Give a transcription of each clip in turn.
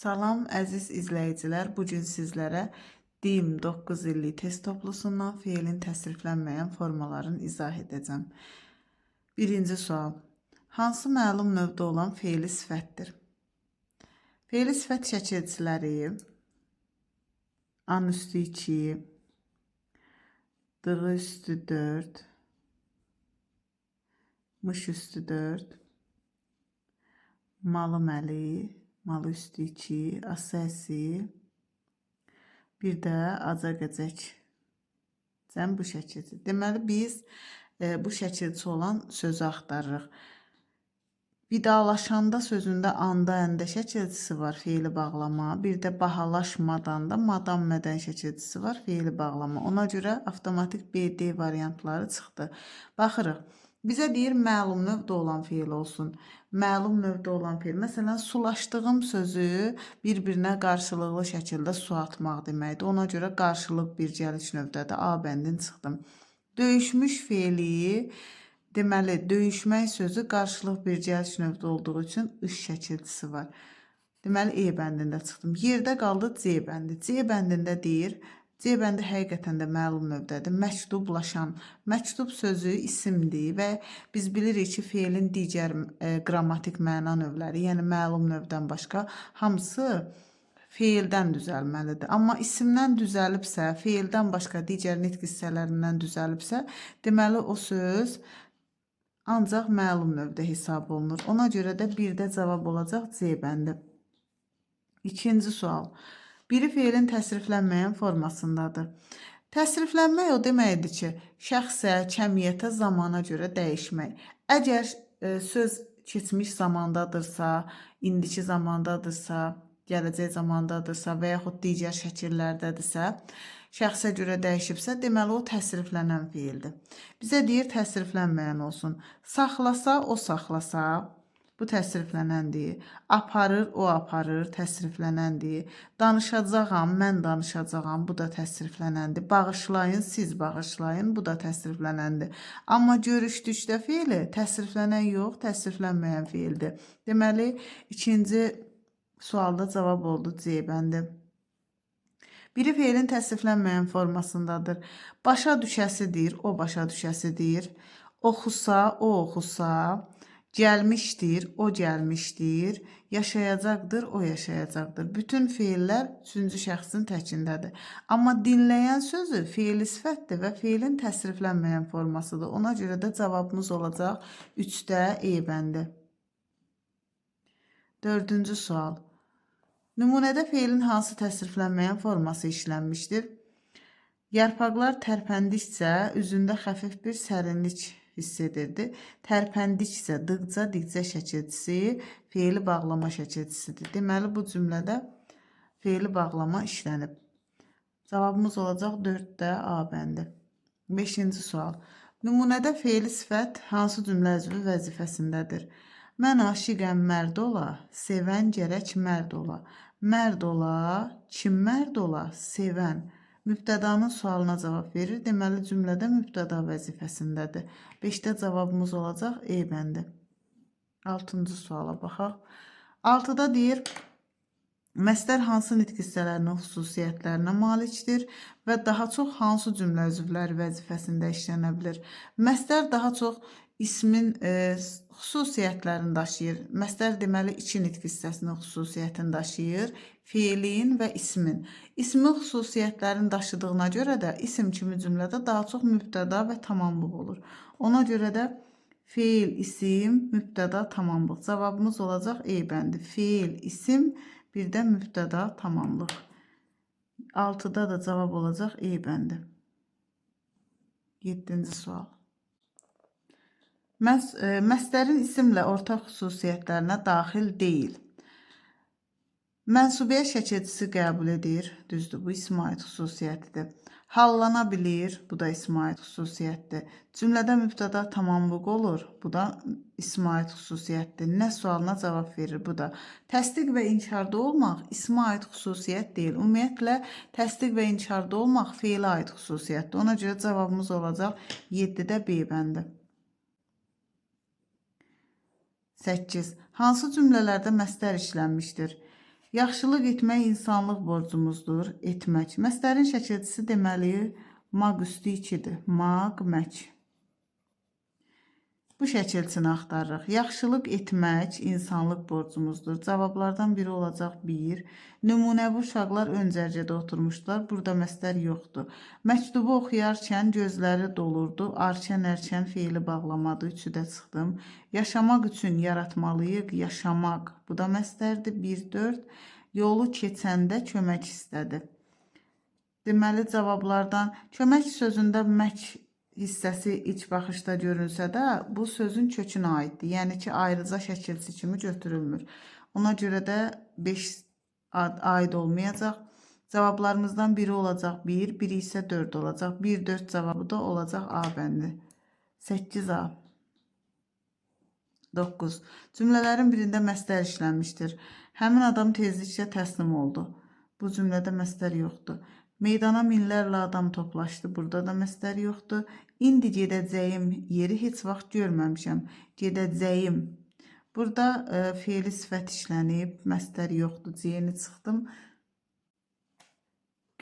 Salam əziz izləyicilər, bu gün sizlərə DİM 9 illik test toplusundan feilin təsriflənməyən formalarını izah edəcəm. Birinci sual. Hansı məlum növdə olan feili sifətdir? Feili sifət şəkilçiləri an üstü 2, dığı üstü 4, mış üstü 4, malı məli, malı üstü 2, asəsi, bir də aca qəcək. Cəm bu şəkilçi. Deməli, biz bu şəkilçi olan sözü axtarırıq. Vidalaşanda sözündə anda, əndə şəkilçisi var, feili bağlama. Bir də bahalaşmadan da madan, mədən şəkilçisi var, feili bağlama. Ona görə avtomatik B, D variantları çıxdı. Baxırıq. Bizə deyir məlum növdə olan feil olsun. Məlum növdə olan feil. Məsələn, sulaşdığım sözü bir-birinə qarşılıqlı şəkildə su atmaq deməkdir. Ona görə qarşılıq bircəlik növdədir. A bəndini çıxdım. Döyüşmüş feili, deməli, döyüşmək sözü qarşılıq bircəlik növdə olduğu üçün ış şəkilçisi var. Deməli, E bəndində çıxdım. Yerdə qaldı C bəndi. C bəndində deyir, C bəndi həqiqətən də məlum növdədir. Məktublaşan. Məktub sözü isimdir və biz bilirik ki, feilin digər qrammatik məna növləri, yəni məlum növdən başqa hamısı feildən düzəlməlidir. Amma isimdən düzəlibsə, feildən başqa digər nitq hissələrindən düzəlibsə, deməli o söz ancaq məlum növdə hesab olunur. Ona görə də birdə cavab olacaq C bəndi. İkinci sual. Biri feilin təsriflənməyən formasındadır. Təsriflənmək o deməkdir ki, şəxsə, kəmiyyətə, zamana görə dəyişmək. Əgər söz keçmiş zamandadırsa, indiki zamandadırsa, gələcək zamandadırsa və yaxud digər şəkillərdədirsə, şəxsə görə dəyişibsə, deməli o təsriflənən feildir. Bizə deyir təsriflənməyən olsun. Saxlasa, o saxlasa, bu təsriflənəndir. Aparır, o aparır, təsriflənəndir. Danışacağam, mən danışacağam, bu da təsriflənəndir. Bağışlayın, siz bağışlayın, bu da təsriflənəndir. Amma görüşdükdə feili təsriflənən yox, təsriflənməyən feildir. Deməli, ikinci sualda cavab oldu C bəndi. Biri feilin təsriflənməyən formasındadır. Başa düşəsi deyir, o başa düşəsi deyir. Oxusa, o oxusa. Gəlmişdir, o gəlmişdir. Yaşayacaqdır, o yaşayacaqdır. Bütün feillər üçüncü şəxsin təkindədir. Amma dinləyən sözü feili sifətdir və feilin təsriflənməyən formasıdır. Ona görə də cavabımız olacaq 3-də E bəndi. Dördüncü sual. Nümunədə feilin hansı təsriflənməyən forması işlənmişdir? Yarpaqlar tərpəndikcə üzündə xəfif bir sərinlik hiss edirdi. Tərpəndikcə, dıqca, dikcə şəkilçisi feili bağlama şəkilçisidir. Deməli, bu cümlədə feili bağlama işlənib. Cavabımız olacaq 4-də A bəndi. Beşinci sual. Nümunədə feili sifət hansı cümlə üzvü vəzifəsindədir? Mən aşiqəm mərd ola, sevən gərək mərd ola. Mərd ola, kim mərd ola? Sevən. Mübtədanın sualına cavab verir. Deməli, cümlədə mübtəda vəzifəsindədir. 5-də cavabımız olacaq E bəndi. 6-cı suala baxaq. 6-da deyir, məstər hansı nitq hissələrinin xüsusiyyətlərinə malikdir və daha çox hansı cümlə üzvləri vəzifəsində işlənə bilər? Məstər daha çox ismin xüsusiyyətlərini daşıyır. Məstər deməli iki nitq hissəsinin xüsusiyyətini daşıyır. Feilin və ismin. İsmin xüsusiyyətlərini daşıdığına görə də isim kimi cümlədə daha çox mübtəda və tamamlıq olur. Ona görə də feil, isim, mübtəda, tamamlıq. Cavabımız olacaq E bəndi. Feil, isim, bir də mübtəda, tamamlıq. 6-da da cavab olacaq E bəndi. 7-ci sual. Məstərin isimlə ortaq xüsusiyyətlərinə daxil deyil. Mənsubiyyət şəkilçisi qəbul edir. Düzdür, bu ismə aid xüsusiyyətidir. Hallana bilir, bu da ismə aid xüsusiyyətdir. Cümlədə mübtəda tamamlıq olur, bu da ismə aid xüsusiyyətdir. Nə sualına cavab verir, bu da. Təsdiq və inkarda olmaq ismə aid xüsusiyyət deyil. Ümumiyyətlə, təsdiq və inkarda olmaq feilə aid xüsusiyyətdir. Ona görə cavabımız olacaq 7-də B bəndi. 8. Hansı cümlələrdə məstər işlənmişdir? Yaxşılıq etmək insanlıq borcumuzdur. Etmək. Məslərin şəkilçisi deməli maq üstü 2-dir. Maq, mək. Bu şəkilçini axtarırıq. Yaxşılıq etmək insanlıq borcumuzdur. Cavablardan biri olacaq 1. Nümunəvi uşaqlar ön cərgədə oturmuşdular. Burada məslər yoxdur. Məktubu oxuyarkən gözləri dolurdu. Arkən, ərkən feili bağlamadı. 3-ü də çıxdım. Yaşamaq üçün yaratmalıyıq. Yaşamaq. Bu da məslərdir. 1, 4. Yolu keçəndə kömək istədi. Deməli, cavablardan kömək sözündə mək hissəsi ilk baxışda görünsə də, bu sözün kökünə aiddir. Yəni ki, ayrıca şəkilçi kimi götürülmür. Ona görə də 5 aid olmayacaq. Cavablarımızdan biri olacaq 1, biri isə 4 olacaq. 1, 4 cavabı da olacaq A bəndi. 8A. 9. Cümlələrin birində məslər işlənmişdir. Həmin adam tezliklə təslim oldu. Bu cümlədə məslər yoxdur. Meydana minlərlə adam toplaşdı. Burada da məslər yoxdur. İndi gedəcəyim yeri heç vaxt görməmişəm. Gedəcəyim. Burada feili sifət işlənib. Məslər yoxdur. C-ni çıxdım.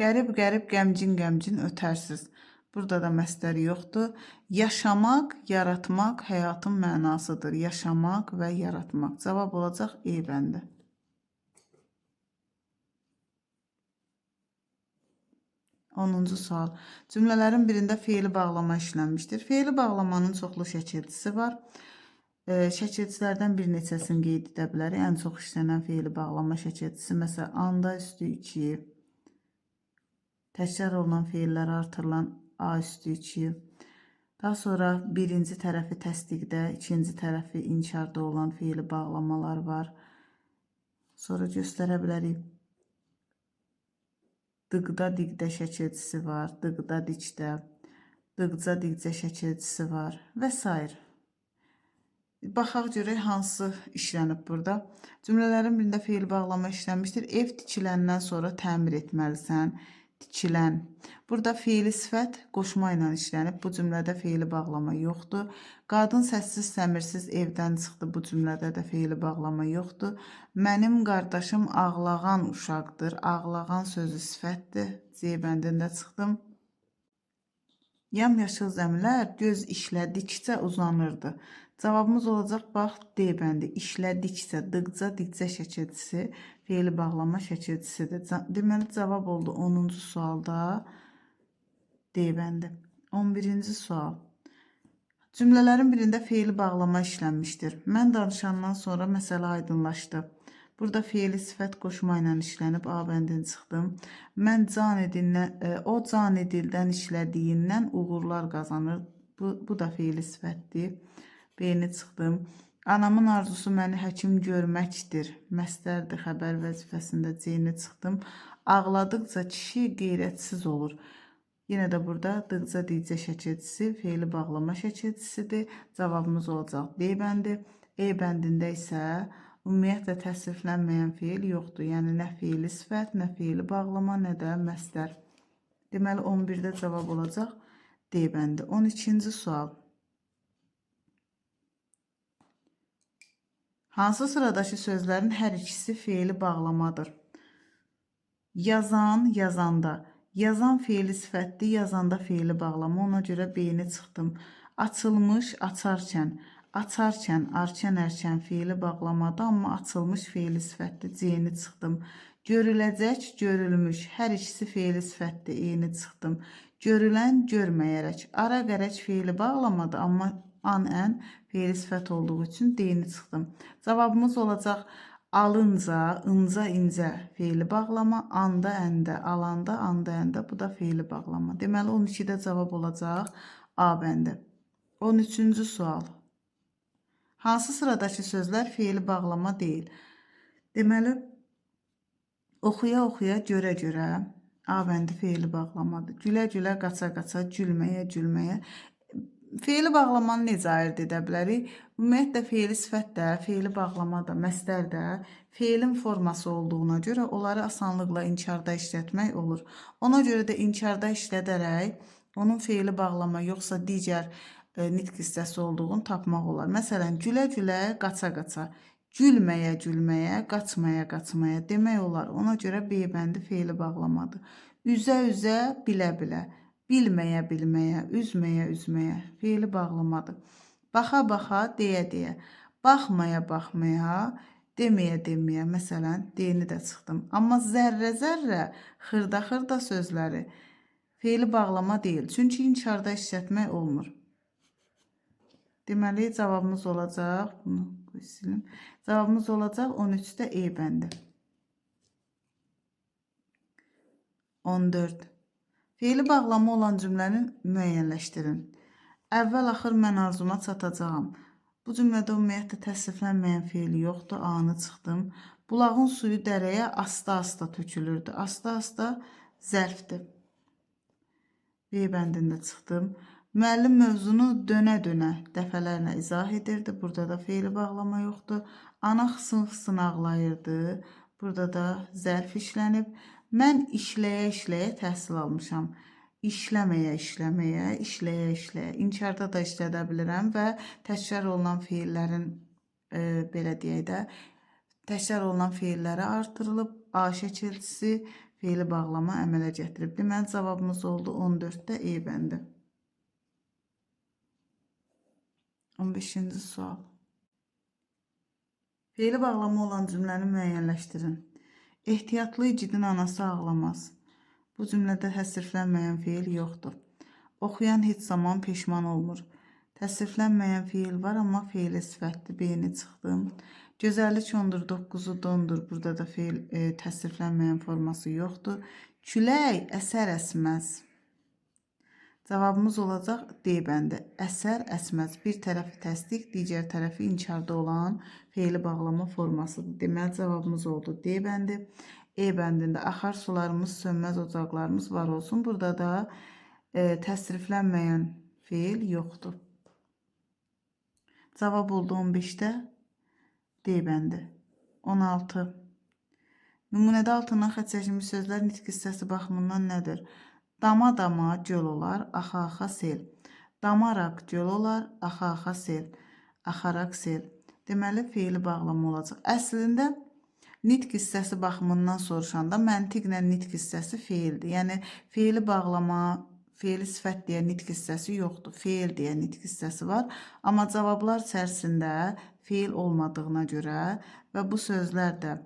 Qərib-qərib, qəmgin-qəmgin ötərsiz. Burada da məslər yoxdur. Yaşamaq, yaratmaq həyatın mənasıdır. Yaşamaq və yaratmaq. Cavab olacaq E bəndi. 10-cu sual. Cümlələrin birində feili bağlama işlənmişdir. Feili bağlamanın çoxlu şəkilçisi var. Şəkilçilərdən bir neçəsini qeyd edə bilərik. Ən çox işlənən feili bağlama şəkilçisi məsələn anda üstü 2, təkrar olunan feillərə artırılan a üstü 2. Daha sonra birinci tərəfi təsdiqdə, ikinci tərəfi inkarda olan feili bağlamalar var. Sonra göstərə bilərik. Dıqda diqdə şəkilçisi var, dıqda dikdə, dıqca diqcə şəkilçisi var və s. Baxaq görək hansı işlənib burada. Cümlələrin birində feil bağlama işlənmişdir. Ev tikiləndən sonra təmir etməlisən. Tikilən. Burada feili sifət qoşma ilə işlənib. Bu cümlədə feili bağlama yoxdur. Qadın səssiz səmirsiz evdən çıxdı. Bu cümlədə də feili bağlama yoxdur. Mənim qardaşım ağlağan uşaqdır. Ağlağan sözü sifətdir. C bəndində çıxdım. Yamyaşıl zəmilər göz işlədikcə uzanırdı. Cavabımız olacaq bax D bəndi. İşlədikcə, dıqca, dikcə şəkilçisi feili bağlama şəkilçisidir. Deməli cavab oldu 10-cu sualda D bəndi. 11-ci sual. Cümlələrin birində feili bağlama işlənmişdir. Mən danışandan sonra məsələ aydınlaşdı. Burada feili sifət qoşma ilə işlənib A bəndini çıxdım. Mən can edindən, o can edildən işlədiyindən uğurlar qazanır. Bu da feili sifətdir. B-ni çıxdım. Anamın arzusu məni həkim görməkdir. Məsdərdir, xəbər vəzifəsində C-ni çıxdım. Ağladıqca kişi qeyrətsiz olur. Yenə də burada dıqca dicə şəkilçisi feili bağlama şəkilçisidir. Cavabımız olacaq D bəndi. E bəndində isə ümumiyyətlə təsriflənməyən feil yoxdur. Yəni nə feili sifət, nə feili bağlama, nə də məsdər. Deməli 11-də cavab olacaq D bəndi. 12-ci sual. Hansı sıradakı sözlərin hər ikisi feili bağlamadır? Yazan, yazanda. Yazan feili sifətdir, yazanda feili bağlama. Ona görə B-ni çıxdım. Açılmış, açarkən. Açarkən, arkən, ərkən feili bağlamadır, amma açılmış feili sifətdir. C-ni çıxdım. Görüləcək, görülmüş. Hər ikisi feili sifətdir. E-ni çıxdım. Görülən, görməyərək. Ara qərək feili bağlamadır, amma an, ən feili sifət olduğu üçün D-ni çıxdım. Cavabımız olacaq alınca, ınca, incə feili bağlama, anda, əndə, alanda, anda, əndə. Bu da feili bağlama. Deməli 12-də cavab olacaq A bəndi. 13-cü sual. Hansı sıradakı sözlər feili bağlama deyil? Deməli, oxuya-oxuya, görə-görə A bəndi feili bağlamadır. Gülə-gülə, qaça-qaça, gülməyə, gülməyə. Feili bağlamanı necə ayırd edə bilərik? Ümumiyyətlə feili sifət də, feili bağlama da, məsdər də feilin forması olduğuna görə onları asanlıqla inkarda işlətmək olur. Ona görə də inkarda işlədərək onun feili bağlama yoxsa digər nitq hissəsi olduğunu tapmaq olar. Məsələn, gülə-gülə, qaça-qaça. Gülməyə, gülməyə, qaçmaya, qaçmaya demək olar. Ona görə B bəndi feili bağlamadır. Üzə, üzə, bilə, bilə. Bilməyə, bilməyə, üzməyə, üzməyə feili bağlamadır. Baxa, baxa, deyə, deyə. Baxmaya, baxmaya, deməyə, deməyə. Məsələn, D-ni də çıxdım. Amma zərrə, zərrə, xırda, xırda sözləri feili bağlama deyil. Çünki inkarda işlətmək olmur. Deməli, cavabımız olacaq, bunu silim. Cavabımız olacaq 13-də E bəndi. 14. Feili bağlama olan cümləni müəyyənləşdirin. Əvvəl axır mən arzuma çatacağam. Bu cümlədə ümumiyyətlə təsriflənməyən feili yoxdur. A-nı çıxdım. Bulağın suyu dərəyə asta-asta tökülürdü. Asta-asta zərfdir. B bəndində çıxdım. Müəllim mövzunu dönə-dönə dəfələrlə izah edirdi. Burada da feili bağlama yoxdur. Ana xısın-xısın ağlayırdı. Burada da zərf işlənib. Mən işləyə-işləyə təhsil almışam. İşləməyə, işləməyə, işləyə, işləyə. İnkarda da işlədə bilirəm və təkrar olunan feillərin, belə deyək də, təkrar olunan feillərə artırılıb. A şəkilçisi feili bağlama əmələ gətirib. Deməli, cavabımız oldu 14-də E bəndi. 15-ci sual. Feili bağlama olan cümləni müəyyənləşdirin. Ehtiyatlı igidin anası ağlamaz. Bu cümlədə təsriflənməyən feil yoxdur. Oxuyan heç zaman peşman olmur. Təsriflənməyən feil var, amma feili sifətdir. B-ni çıxdım. Gözəllik ondur, 9-u dondur. Burada da feil təsriflənməyən forması yoxdur. Külək əsər əsməz. Cavabımız olacaq D bəndi. Əsər əsməz. Bir tərəfi təsdiq, digər tərəfi inkarda olan feili bağlama formasıdır. Deməli, cavabımız oldu D bəndi. E bəndində axar sularımız, sönməz ocaqlarımız var olsun. Burada da təsriflənməyən feil yoxdur. Cavab oldu 15-də D bəndi. 16. Nümunədə altından xətt çəkilmiş sözlər nitq hissəsi baxımından nədir? Dama-dama göl olar, axa-axa sel. Damaraq göl olar, axa-axa sel. Axaraq sel. Deməli, feili bağlama olacaq. Əslində, nitq hissəsi baxımından soruşanda məntiqlə nitq hissəsi feildir. Yəni, feili bağlama, feili sifət deyə nitq hissəsi yoxdur. Feil deyə nitq hissəsi var. Amma cavablar içərisində feil olmadığına görə və bu sözlər də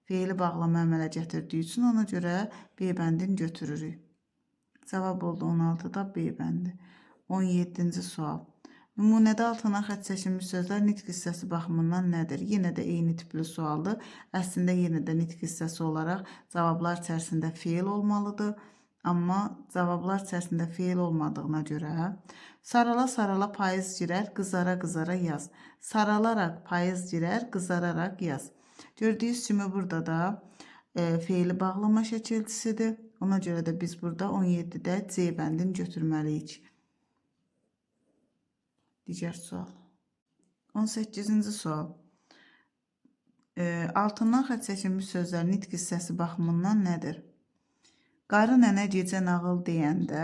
feili bağlama əmələ gətirdiyi üçün ona görə B bəndini götürürük. Cavab oldu 16-da B bəndi. 17-ci sual. Nümunədə altına xətt çəkilmiş sözlər nitq hissəsi baxımından nədir? Yenə də eyni tipli sualdır. Əslində yenə də nitq hissəsi olaraq cavablar içərisində feil olmalıdır. Amma cavablar içərisində feil olmadığına görə sarala-sarala payız girər, qızara-qızara yaz. Saralaraq payız girər, qızararaq yaz. Gördüyünüz kimi burada da feili bağlama şəkilçisidir. Ona görə də biz burada 17-də C bəndini götürməliyik. Digər sual. 18-ci sual. Altından xətt çəkilmiş sözlər nitq hissəsi baxımından nədir? Qarı nənə gecə nağıl deyəndə,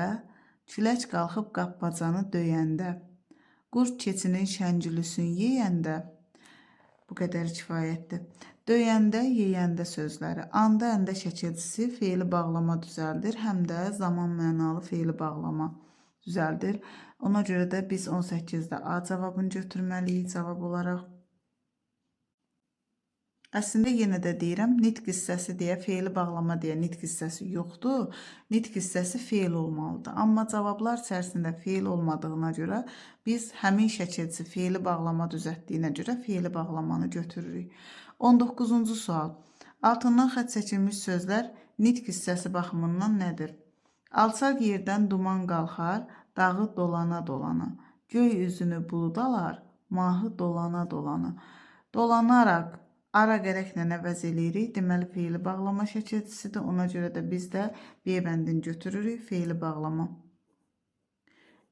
külək qalxıb qapbacanı döyəndə, qurd keçinin şəngülüsün yeyəndə, bu qədər kifayətdir. Döyəndə, yeyəndə sözləri. Anda, əndə şəkilçisi feili bağlama düzəldir. Həm də zaman mənalı feili bağlama düzəldir. Ona görə də biz 18-də A cavabını götürməliyik cavab olaraq. Əslində yenə də deyirəm, nitq hissəsi deyə feili bağlama deyə nitq hissəsi yoxdur. Nitq hissəsi feil olmalıdır. Amma cavablar içərisində feil olmadığına görə biz həmin şəkilçi feili bağlama düzəltdiyinə görə feili bağlamanı götürürük. 19-cu sual. Altından xətt çəkilmiş sözlər nitq hissəsi baxımından nədir? Alçaq yerdən duman qalxar, dağı dolana dolana. Göy üzünü bulud alar, mahı dolana dolana. Dolanaraq ara gərəklə əvəz eləyirik. Deməli, feili bağlama şəkilçisidir. Ona görə də biz də B bəndini götürürük. Feili bağlama.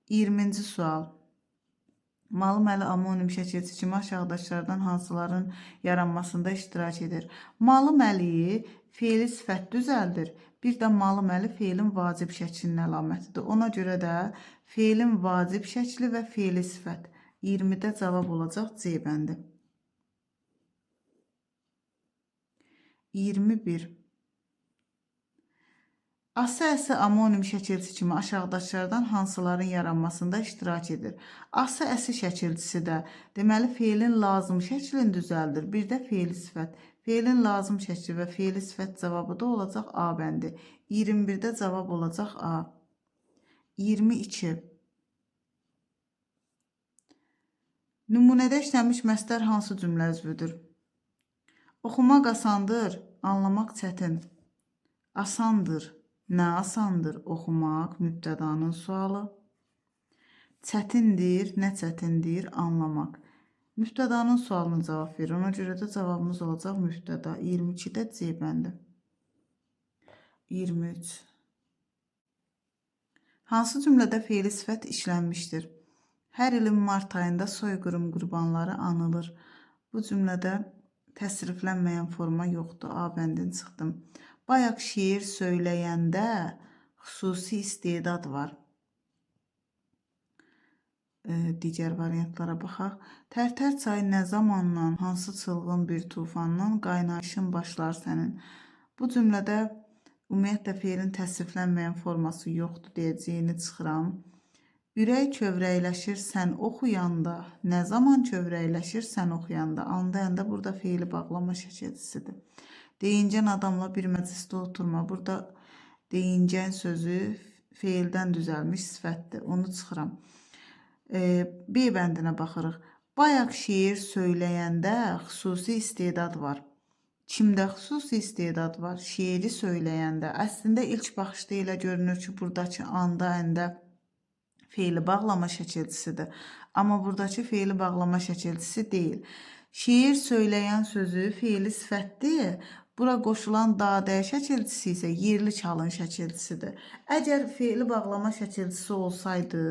20-ci sual. Malı məli amonim şəkilçi kimi aşağıdakılardan hansıların yaranmasında iştirak edir? Malı məliyi feili sifət düzəldir. Bir də malı məli feilin vacib şəklinin əlamətidir. Ona görə də feilin vacib şəkli və feili sifət. 20-də cavab olacaq C bəndi. 21. Ası əsi amonim şəkilçisi kimi aşağıdakılardan hansıların yaranmasında iştirak edir? Ası əsi şəkilçisi də deməli feilin lazım şəklini düzəldir. Bir də feili sifət. Feilin lazım şəkli və feili sifət cavabı da olacaq A bəndi. 21-də cavab olacaq A. 22. Nümunədə işlənmiş məstər hansı cümlə üzvüdür? Oxumaq asandır, anlamaq çətin. Asandır. Nə asandır? Oxumaq, mübtədanın sualı. Çətindir, nə çətindir? Anlamaq. Mübtədanın sualına cavab verir. Ona görə də cavabımız olacaq mübtəda. 22-də C bəndi. 23. Hansı cümlədə feili sifət işlənmişdir? Hər ilin mart ayında soyqırım qurbanları anılır. Bu cümlədə təsriflənməyən forma yoxdur. A bəndini çıxdım. Bayaq şeir söyləyəndə xüsusi istedad var. Digər variantlara baxaq. Tərtər çayı nə zamandan, hansı çılğın bir tufandan qaynayışın başlar sənin. Bu cümlədə ümumiyyətlə feilin təsriflənməyən forması yoxdur deyə C-ni çıxıram. Ürək kövrəkləşir sən oxuyanda. Nə zaman kövrəkləşir sən oxuyanda? Anda, əndə burada feili bağlama şəkilçisidir. Deyincən adamla bir məclisdə oturma. Burada deyincən sözü feildən düzəlmiş sifətdir. Onu çıxıram. B bəndinə baxırıq. Bayaq şeir söyləyəndə xüsusi istedad var. Kimdə xüsusi istedad var? Şeiri söyləyəndə. Əslində ilk baxışda elə görünür ki, buradakı anda, əndə feili bağlama şəkilçisidir. Amma buradakı feili bağlama şəkilçisi deyil. Şeir söyləyən sözü feili sifətdir. Bura qoşulan dadə şəkilçisi isə yerli çalın şəkilçisidir. Əgər feili bağlama şəkilçisi olsaydı,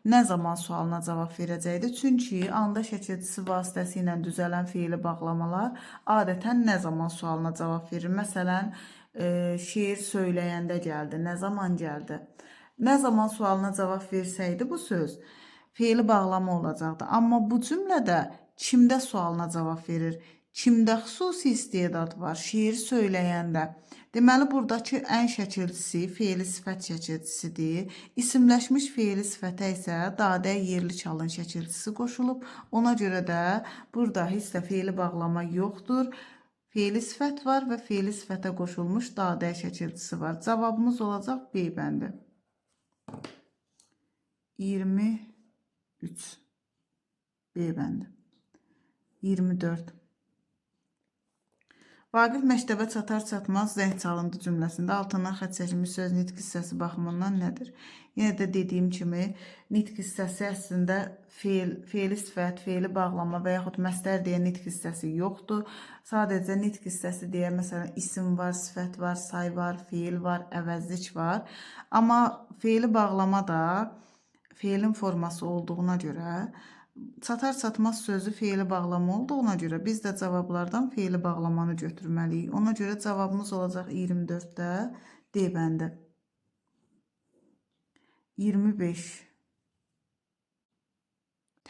nə zaman sualına cavab verəcəkdi? Çünki anda şəkilçisi vasitəsilə düzələn feili bağlamalar adətən nə zaman sualına cavab verir? Məsələn, şeir söyləyəndə gəldi, nə zaman gəldi? Nə zaman sualına cavab versəydi bu söz feili bağlama olacaqdı. Amma bu cümlədə kimdə sualına cavab verir? Kimdə xüsusi istedad var? Şeir söyləyəndə. Deməli, buradakı ən şəkilçisi feili sifət şəkilçisidir. İsimləşmiş feili sifətə isə dadə yerli çalın şəkilçisi qoşulub. Ona görə də burada heç də feili bağlama yoxdur. Feili sifət var və feili sifətə qoşulmuş dadə şəkilçisi var. Cavabımız olacaq B bəndi. 23. B bəndi. 24. Vaqif məktəbə çatar-çatmaz zəng çalındı cümləsində altından xətt çəkilmiş söz nitq hissəsi baxımından nədir? Yenə də dediyim kimi nitq hissəsi əslində feil, feili sifət, feili bağlama və yaxud məstər deyə nitq hissəsi yoxdur. Sadəcə nitq hissəsi deyə məsələn isim var, sifət var, say var, feil var, əvəzlik var. Amma feili bağlama da feilin forması olduğuna görə çatar-çatmaz sözü feili bağlama olduğuna görə biz də cavablardan feili bağlamanı götürməliyik. Ona görə cavabımız olacaq 24-də D bəndi. 25.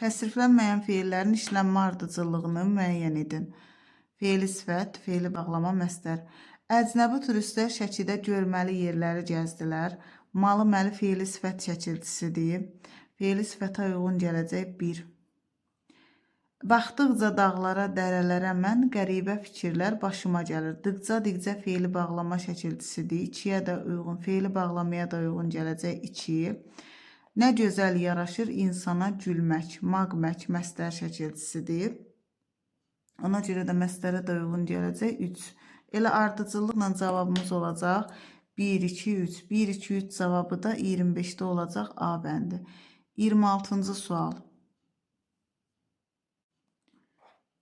Təsriflənməyən feillərin işlənmə ardıcıllığını müəyyən edin. Feili sifət, feili bağlama, məstər. Əcnəbi turistlər Şəkidə görməli yerləri gəzdilər. Malı məli feili sifət şəkilçisidir. Feili sifətə uyğun gələcək 1. Baxdıqca dağlara, dərələrə mən qəribə fikirlər başıma gəlir. Dıqca, diqcə feili bağlama şəkilçisidir. 2-yə də uyğun, feili bağlamaya da uyğun gələcək 2. Nə gözəl yaraşır insana gülmək, maq-mək məstər şəkilçisidir. Ona görə də məstərə də uyğun gələcək 3. Elə ardıcıllıqla cavabımız olacaq 1, 2, 3. 1, 2, 3 cavabı da 25-də olacaq A bəndi. 26-cı sual.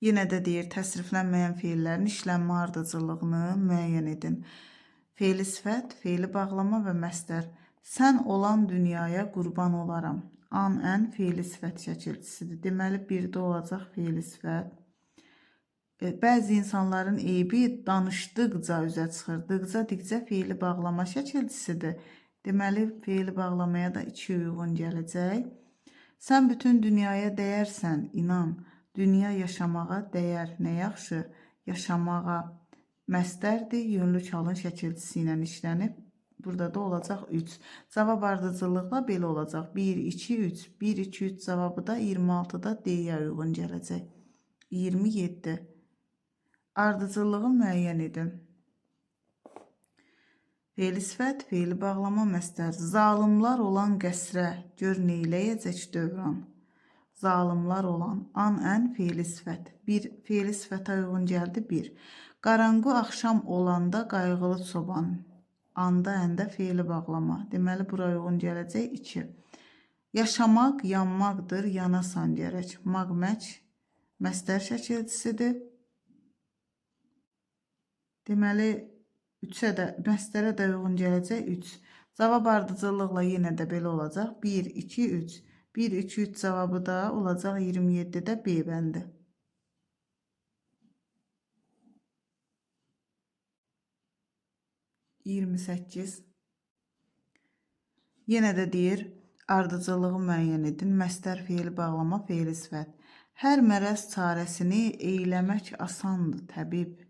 Yenə də deyir, təsriflənməyən feillərin işlənmə ardıcıllığını müəyyən edin. Feili sifət, feili bağlama və məstər. Sən olan dünyaya qurban olaram. An, ən feili sifət şəkilçisidir. Deməli, birdə olacaq feili sifət. Bəzi insanların eybi danışdıqca üzə çıxır. Dıqca, diqcə feili bağlama şəkilçisidir. Deməli, feili bağlamaya da 2 uyğun gələcək. Sən bütün dünyaya dəyərsən, inan. Dünya yaşamağa dəyər. Nə yaxşı, yaşamağa. Məstərdir, yönlü halın şəkilçisi ilə işlənib. Burada da olacaq 3. Cavab ardıcıllıqla belə olacaq. 1, 2, 3. 1, 2, 3 cavabı da 26-da D-yə uyğun gələcək. 27. Ardıcıllığı müəyyən edin. Fe'li sifət, fe'li bağlama məstər. Zalımlar olan qəsrə, gör neyləyəcək dövran. Zalımlar olan, an, ən, fe'li sifət. Bir, fe'li sifətə uyğun gəldi 1. Qaranqu axşam olanda qayğılı çoban. Anda, əndə fe'li bağlama. Deməli, bura uyğun gələcək 2. Yaşamaq, yanmaqdır, yanasan gərək. Maq, məç, məstər şəkilçisidir. Deməli, 3-ə də, məstərə də uyğun gələcək 3. Cavab ardıcıllıqla yenə də belə olacaq. 1, 2, 3. 1, 2, 3 cavabı da olacaq 27-də B bəndi. 28. Yenə də deyir, ardıcıllığı müəyyən edin. Məstər, fe'li bağlama, fe'li sifət. Hər mərəz çarəsini eyləmək asandır, təbib.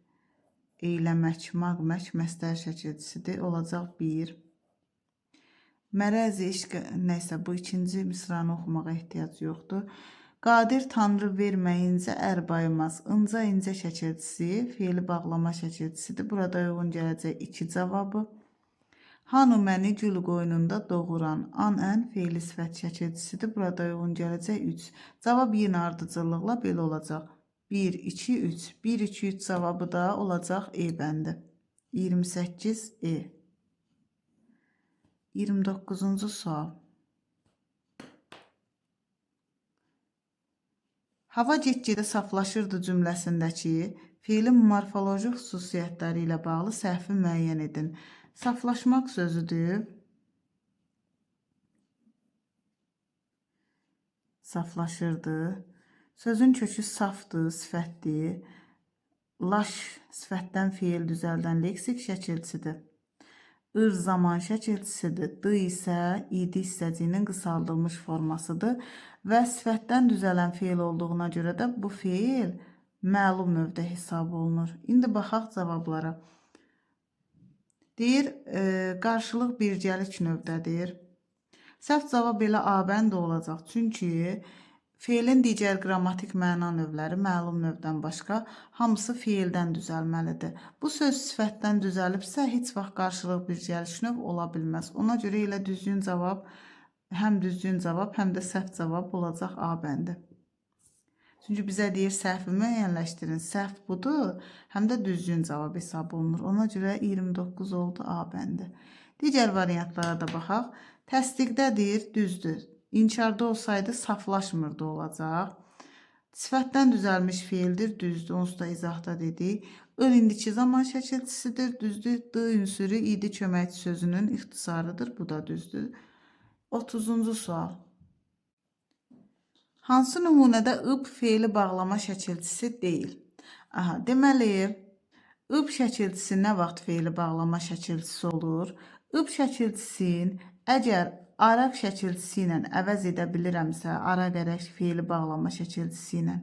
Eyləmək, maq, mək, məstər şəkilçisidir. Olacaq 1. Mərəz-i eşq, nəysə, bu ikinci misranı oxumağa ehtiyac yoxdur. Qadir Tanrı verməyincə ər baymaz. İnca incə şəkilçisi, fe'li bağlama şəkilçisidir. Burada uyğun gələcək 2 cavabı. Hanu məni gül qoynunda doğuran. An, ən fe'li sifət şəkilçisidir. Burada uyğun gələcək 3. Cavab yenə ardıcıllıqla belə olacaq. 1, 2, 3. 1, 2, 3 cavabı da olacaq E bəndi. 28 E. 29-cu sual. Hava get-gedə saflaşırdı cümləsindəki feilin morfoloji xüsusiyyətləri ilə bağlı səhvi müəyyən edin. Saflaşmaq sözüdür. Saflaşırdı. Sözün kökü safdır, sifətdir. Laş sifətdən feil düzəldən leksik şəkilçidir. Ir zaman şəkilçisidir. D isə idi hissəciyinin qısaldılmış formasıdır. Və sifətdən düzələn feil olduğuna görə də bu feil məlum növdə hesab olunur. İndi baxaq cavablara. Deyir, qarşılıq bircəlik növdədir. Səhv cavab elə A bəndi olacaq. Çünki feilin digər qrammatik məna növləri məlum növdən başqa hamısı feildən düzəlməlidir. Bu söz sifətdən düzəlibsə heç vaxt qarşılıq bircəlik növ ola bilməz. Ona görə elə düzgün cavab, həm düzgün cavab, həm də səhv cavab olacaq A bəndi. Çünki bizə deyir səhvi müəyyənləşdirin. Səhv budur, həm də düzgün cavab hesab olunur. Ona görə 29 oldu A bəndi. Digər variantlara da baxaq. Təsdiqdə deyir, düzdür. İnkarda olsaydı saflaşmırdı olacaq. Sifətdən düzəlmiş feildir, düzdür. Onsuz da izahda dedik. Ir indiki zaman şəkilçisidir, düzdür. D ünsürü idi köməkçi sözünün ixtisarıdır, bu da düzdür. 30-cu sual. Hansı nümunədə ıb feili bağlama şəkilçisi deyil? Aha, deməli, ıb şəkilçisi nə vaxt feili bağlama şəkilçisi olur? Ib şəkilçisini əgər araq şəkilçisi ilə əvəz edə bilirəmsə, araq ərək feili bağlama şəkilçisi ilə,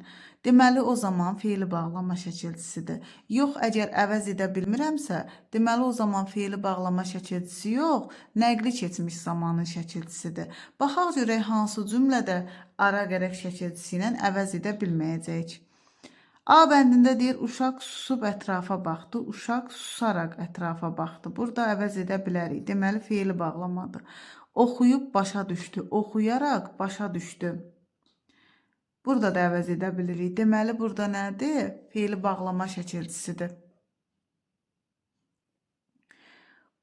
deməli o zaman feili bağlama şəkilçisidir. Yox, əgər əvəz edə bilmirəmsə, deməli o zaman feili bağlama şəkilçisi yox, nəqli keçmiş zamanın şəkilçisidir. Baxaq görək hansı cümlədə araq ərək şəkilçisi ilə əvəz edə bilməyəcəyik. A bəndində deyir, uşaq susub ətrafa baxdı, uşaq susaraq ətrafa baxdı. Burada əvəz edə bilərik. Deməli, feili bağlamadır. Oxuyub başa düşdü, oxuyaraq başa düşdü. Burada da əvəz edə bilirik. Deməli, burada nədir? Feili bağlama şəkilçisidir.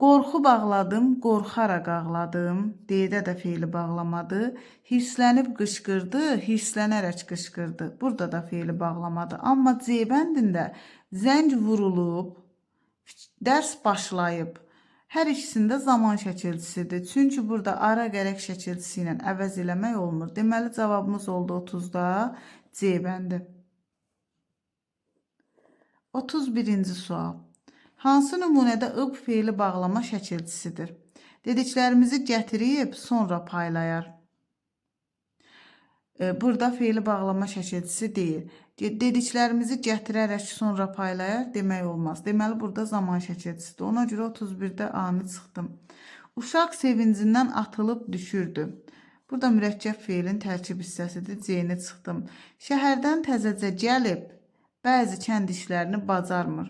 Qorxu bağladım, qorxaraq ağladım. D-də də feili bağlamadır. Hirslənib qışqırdı, hirslənərək qışqırdı. Burada da feili bağlamadır. Amma C bəndində zəng vurulub, dərs başlayıb. Hər ikisində zaman şəkilçisidir. Çünki burada ara gərək şəkilçisi ilə əvəz eləmək olmur. Deməli, cavabımız oldu 30-da C bəndi. 31-ci sual. Hansı nümunədə ıb feili bağlama şəkilçisidir? Dediklərimizi gətirib sonra paylayar. Burada feili bağlama şəkilçisi deyil. Dediklərimizi gətirərək sonra paylayar demək olmaz. Deməli, burada zaman şəkilçisidir. Ona görə 31-də A-nı çıxdım. Uşaq sevincindən atılıb düşürdü. Burada mürəkkəb feilin tərkib hissəsidir. C-ni çıxdım. Şəhərdən təzəcə gəlib, bəzi kənd işlərini bacarmır.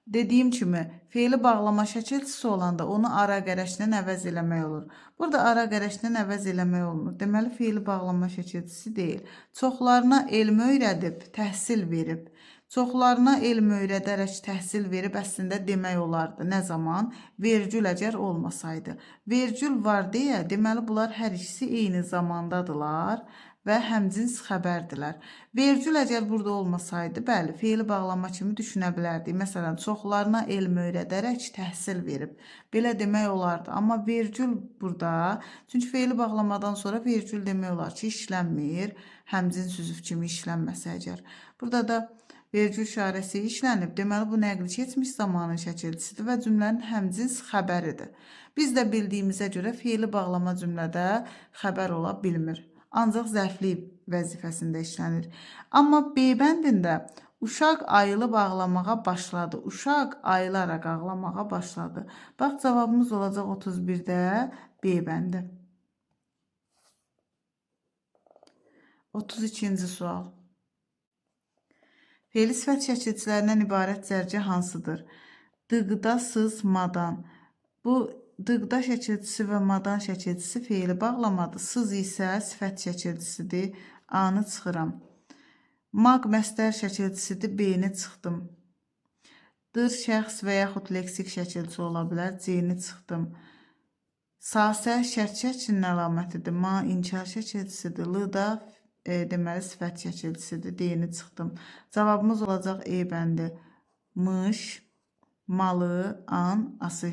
Dediyim kimi, feili bağlama şəkilçisi olanda onu ara qərəşlə əvəz eləmək olur. Burada ara qərəşlə əvəz eləmək olmur. Deməli, feili bağlama şəkilçisi deyil. Çoxlarına elm öyrədib, təhsil verib. Çoxlarına elm öyrədərək təhsil verib əslində demək olardı. Nə zaman? Vergül əgər olmasaydı. Vergül var deyə, deməli, bunlar hər ikisi eyni zamandadılar və həmcins xəbərdilər. Vergül əgər burada olmasaydı, bəli, feili bağlama kimi düşünə bilərdik. Məsələn, çoxlarına elm öyrədərək təhsil verib. Belə demək olardı. Amma vergül burada, çünki feili bağlamadan sonra vergül demək olar ki, işlənmir. Həmcins üzv kimi işlənməsə əgər. Burada da vergül işarəsi işlənib. Deməli, bu nəqli keçmiş zamanın şəkilçisidir və cümlənin həmcins xəbəridir. Biz də bildiyimizə görə feili bağlama cümlədə xəbər ola bilmir. Ancaq zərflik vəzifəsində işlənir. Amma B bəndində uşaq ayılıb ağlamağa başladı. Uşaq ayılaraq ağlamağa başladı. Bax, cavabımız olacaq 31-də B bəndi. 32-ci sual. Feili sifət şəkilçilərindən ibarət cərgə hansıdır? Dıqda, sız, madan. Bu dıqda şəkilçisi və madan şəkilçisi feili bağlamadır. Sız isə sifət şəkilçisidir. A-nı çıxıram. Maq məstər şəkilçisidir. B-ni çıxdım. Dır şəxs və yaxud leksik şəkilçisi ola bilər. C-ni çıxdım. Sasə şərt şəklinin əlamətidir. Ma inkar şəkilçisidir. L da deməli sifət şəkilçisidir. D-ni çıxdım. Cavabımız olacaq E bəndi. Mış, malı, an, ası.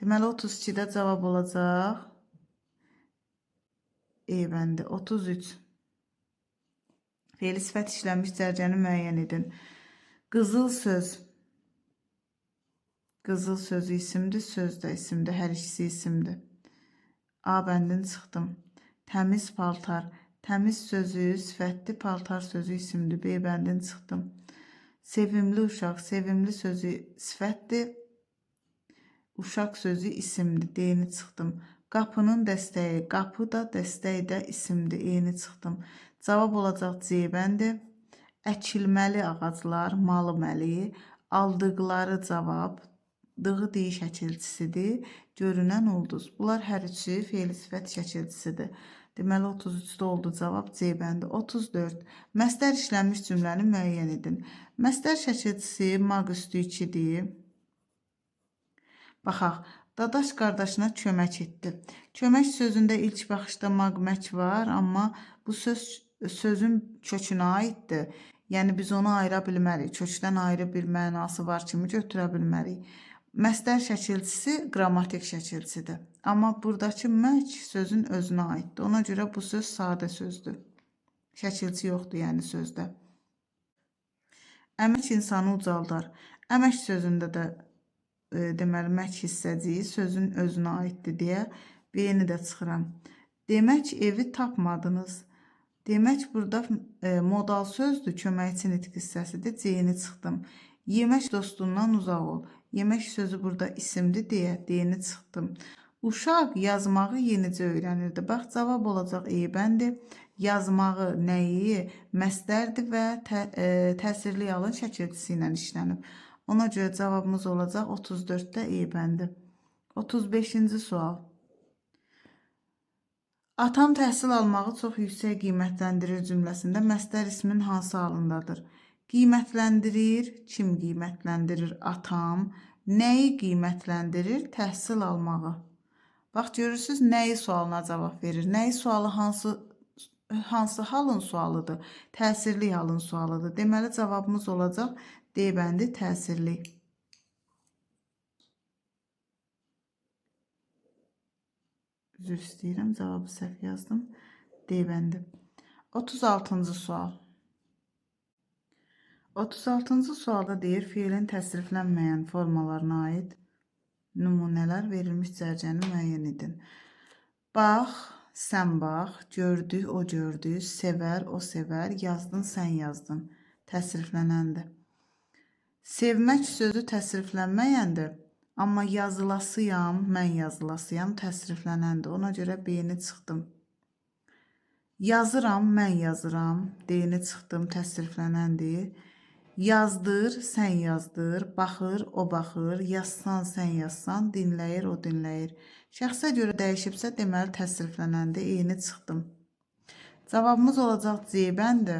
Deməli, 32-də cavab olacaq E bəndi. 33. Feili sifət işlənmiş cərgəni müəyyən edin. Qızıl söz. Qızıl sözü isimdir, söz də isimdir. Hər ikisi isimdir. A bəndini çıxdım. Təmiz paltar. Təmiz sözü sifətdir, paltar sözü isimdir. B bəndini çıxdım. Sevimli uşaq. Sevimli sözü sifətdir. Uşaq sözü isimdir. D-ni çıxdım. Qapının dəstəyi. Qapı da, dəstək də isimdir. E-ni çıxdım. Cavab olacaq C bəndi. Əkilməli ağaclar, malı-məli. Aldıqları cavab. Dığı deyi şəkilçisidir. Görünən ulduz. Bunlar hər üçü feili sifət şəkilçisidir. Deməli, 33-də oldu cavab C bəndi. 34. Məstər işlənmiş cümləni müəyyən edin. Məstər şəkilçisi maq üstü 2-dir. Baxaq, dadaş qardaşına kömək etdi. Kömək sözündə ilk baxışda maq-mək var, amma bu söz sözün kökünə aiddir. Yəni, biz onu ayıra bilmərik. Kökdən ayrı bir mənası var kimi götürə bilmərik. Məstər şəkilçisi qrammatik şəkilçidir. Amma buradakı mək sözün özünə aiddir. Ona görə bu söz sadə sözdür. Şəkilçi yoxdur, yəni sözdə. Əmək insanı ucaldar. Əmək sözündə də deməli, mək hissəciyi sözün özünə aiddir deyə B-ni də çıxıram. Demək evi tapmadınız. Demək burada modal sözdür, köməkçi nitq hissəsidir. C-ni çıxdım. Yemək dostundan uzaq ol. Yemək sözü burada isimdir deyə D-ni çıxdım. Uşaq yazmağı yenicə öyrənirdi. Bax, cavab olacaq E bəndi. Yazmağı nəyi? Məstərdir və təsirli alın şəkilçisi ilə işlənib. Ona görə cavabımız olacaq 34-də E bəndi. 35-ci sual. Atam təhsil almağı çox yüksək qiymətləndirir cümləsində məstər ismin hansı halındadır? Qiymətləndirir. Kim qiymətləndirir? Atam. Nəyi qiymətləndirir? Təhsil almağı. Bax, görürsünüz, nəyi sualına cavab verir. Nəyi sualı hansı halın sualıdır? Təsirli halın sualıdır. Deməli, cavabımız olacaq D bəndi təsirli. Üzr istəyirəm, cavabı səhv yazdım. D bəndi. 36-cı sual. 36-cı sualda deyir, feilin təsriflənməyən formalarına aid nümunələr verilmiş cərgəni müəyyən edin. Bax, sən bax, gördü, o gördü, sevər, o sevər, yazdın, sən yazdın. Təsriflənəndir. Sevmək sözü təsriflənməyəndir, amma yazılasıyam, mən yazılasıyam təsriflənəndir. Ona görə B-ni çıxdım. Yazıram, mən yazıram, D-ni çıxdım, təsriflənəndir. Yazdır, sən yazdır, baxır, o baxır, yazsan, sən yazsan, dinləyir, o dinləyir. Şəxsə görə dəyişibsə, deməli təsriflənəndir, E-ni çıxdım. Cavabımız olacaq C bəndi.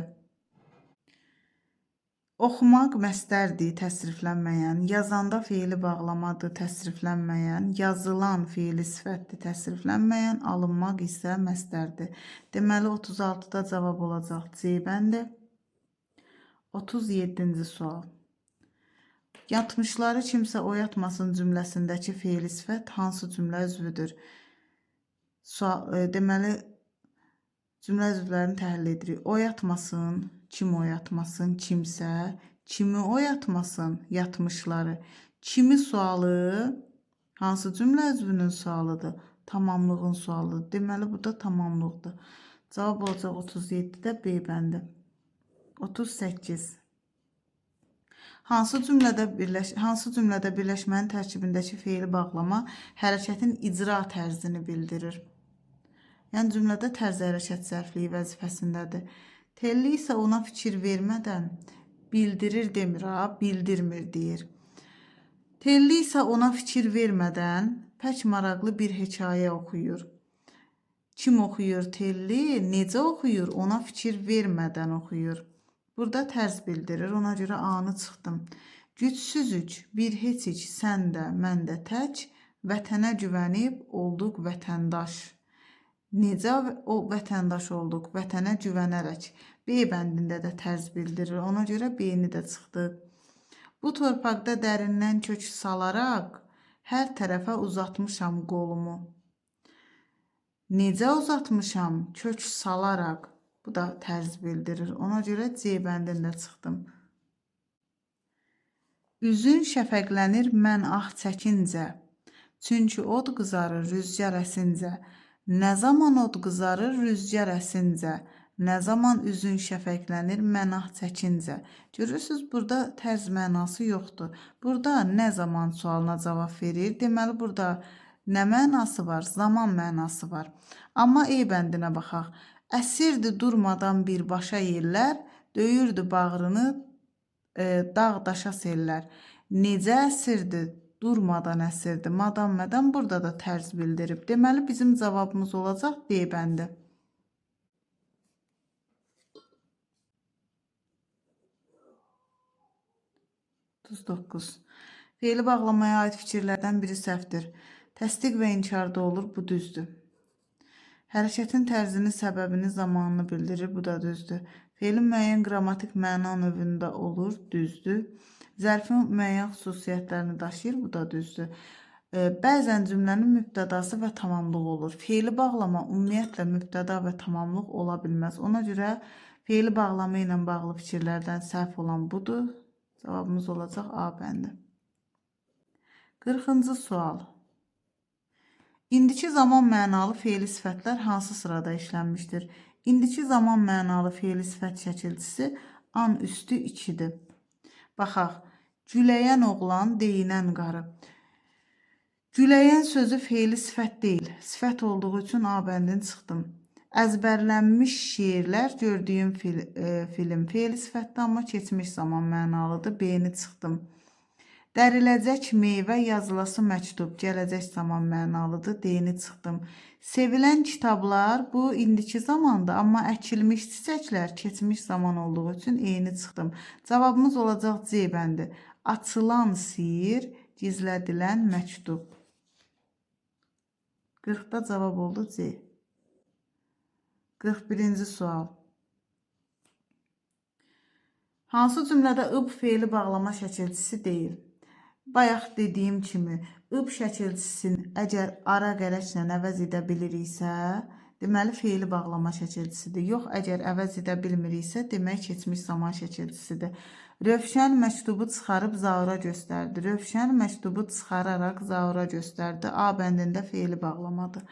Oxumaq məstərdir, təsriflənməyən, yazanda feili bağlamadır, təsriflənməyən, yazılan feili sifətdir, təsriflənməyən, alınmaq isə məstərdir. Deməli, 36-da cavab olacaq C bəndi. 37-ci sual. Yatmışları kimsə oyatmasın cümləsindəki feili sifət hansı cümlə üzvüdür? Sual, deməli, cümlə üzvlərini təhlil edirik. Oyatmasın, kim oyatmasın, kimsə, kimi oyatmasın, yatmışları. Kimi sualı hansı cümlə üzvünün sualıdır? Tamamlığın sualıdır. Deməli, bu da tamamlıqdır. Cavab olacaq 37-də B bəndi. 38. Hansı cümlədə birləşmənin tərkibindəki feili bağlama hərəkətin icra tərzini bildirir? Yəni cümlədə tərz hərəkət zərfliyi vəzifəsindədir. Telli isə ona fikir vermədən bildirir demir, ha, bildirmir deyir. Telli isə ona fikir vermədən pək maraqlı bir hekayə oxuyur. Kim oxuyur Telli, necə oxuyur, ona fikir vermədən oxuyur. Burada tərz bildirir, ona görə A-nı çıxdım. Gücsüzük, bir heçik, sən də, mən də tək, vətənə güvənib olduq vətəndaş. Necə o vətəndaş olduq? Vətənə güvənərək. B bəndində də tərz bildirir, ona görə B-ni də çıxdıq. Bu torpaqda dərindən kök salaraq hər tərəfə uzatmışam qolumu. Necə uzatmışam? Kök salaraq. Bu da tərz bildirir. Ona görə C bəndində çıxdım. Üzün şəfəqlənir mən ah çəkincə. Çünki od qızarır rüzgar əsincə. Nə zaman od qızarır rüzgar əsincə? Nə zaman üzün şəfəqlənir mən ah çəkincə? Görürsünüz, burada tərz mənası yoxdur. Burada nə zaman sualına cavab verir. Deməli, burada nə mənası var? Zaman mənası var. Amma E bəndinə baxaq. Əsirdi durmadan birbaşa yerlər, döyürdü bağrını dağ daşa sellər. Necə əsirdi? Durmadan əsirdi. Madam mədən burada da tərz bildirib. Deməli, bizim cavabımız olacaq D bəndi. 39. Feili bağlamaya aid fikirlərdən biri səhvdir. Təsdiq və inkarda olur, bu düzdür. Hərəkətin tərzini, səbəbini, zamanını bildirir, bu da düzdür. Feilin müəyyən qrammatik məna növündə olur, düzdür. Zərfin müəyyən xüsusiyyətlərini daşıyır, bu da düzdür. Bəzən cümlənin mübtədası və tamamlığı olur. Feili bağlama ümumiyyətlə mübtəda və tamamlıq ola bilməz. Ona görə feili bağlama ilə bağlı fikirlərdən səhv olan budur. Cavabımız olacaq A bəndi. 40-cı sual. İndiki zaman mənalı feili sifətlər hansı sırada işlənmişdir? İndiki zaman mənalı feili sifət şəkilçisi an üstü 2-dir. Baxaq. Güləyən oğlan, deyinən qarı. Güləyən sözü feili sifət deyil. Sifət olduğu üçün A bəndini çıxdım. Əzbərlənmiş şeirlər, gördüyüm film feili sifətdir, amma keçmiş zaman mənalıdır. B-ni çıxdım. Dəriləcək meyvə yazılası məktub, gələcək zaman mənalıdır. D-ni çıxdım. Sevilən kitablar bu indiki zamandır, amma əkilmiş çiçəklər keçmiş zaman olduğu üçün E-ni çıxdım. Cavabımız olacaq C bəndi. Açılan sir, gizlədilən məktub. 40-da cavab oldu C. 41-ci sual. Hansı cümlədə ıb feili bağlama şəkilçisi deyil? Bayaq dediyim kimi, ıb şəkilçisini əgər ara qərəçlə əvəz edə biliriksə, deməli feili bağlama şəkilçisidir. Yox, əgər əvəz edə bilmiriksə, demək keçmiş zaman şəkilçisidir. Rövşən məktubu çıxarıb Zaura göstərdi. Rövşən məktubu çıxararaq Zaura göstərdi. A bəndində feili bağlamadır.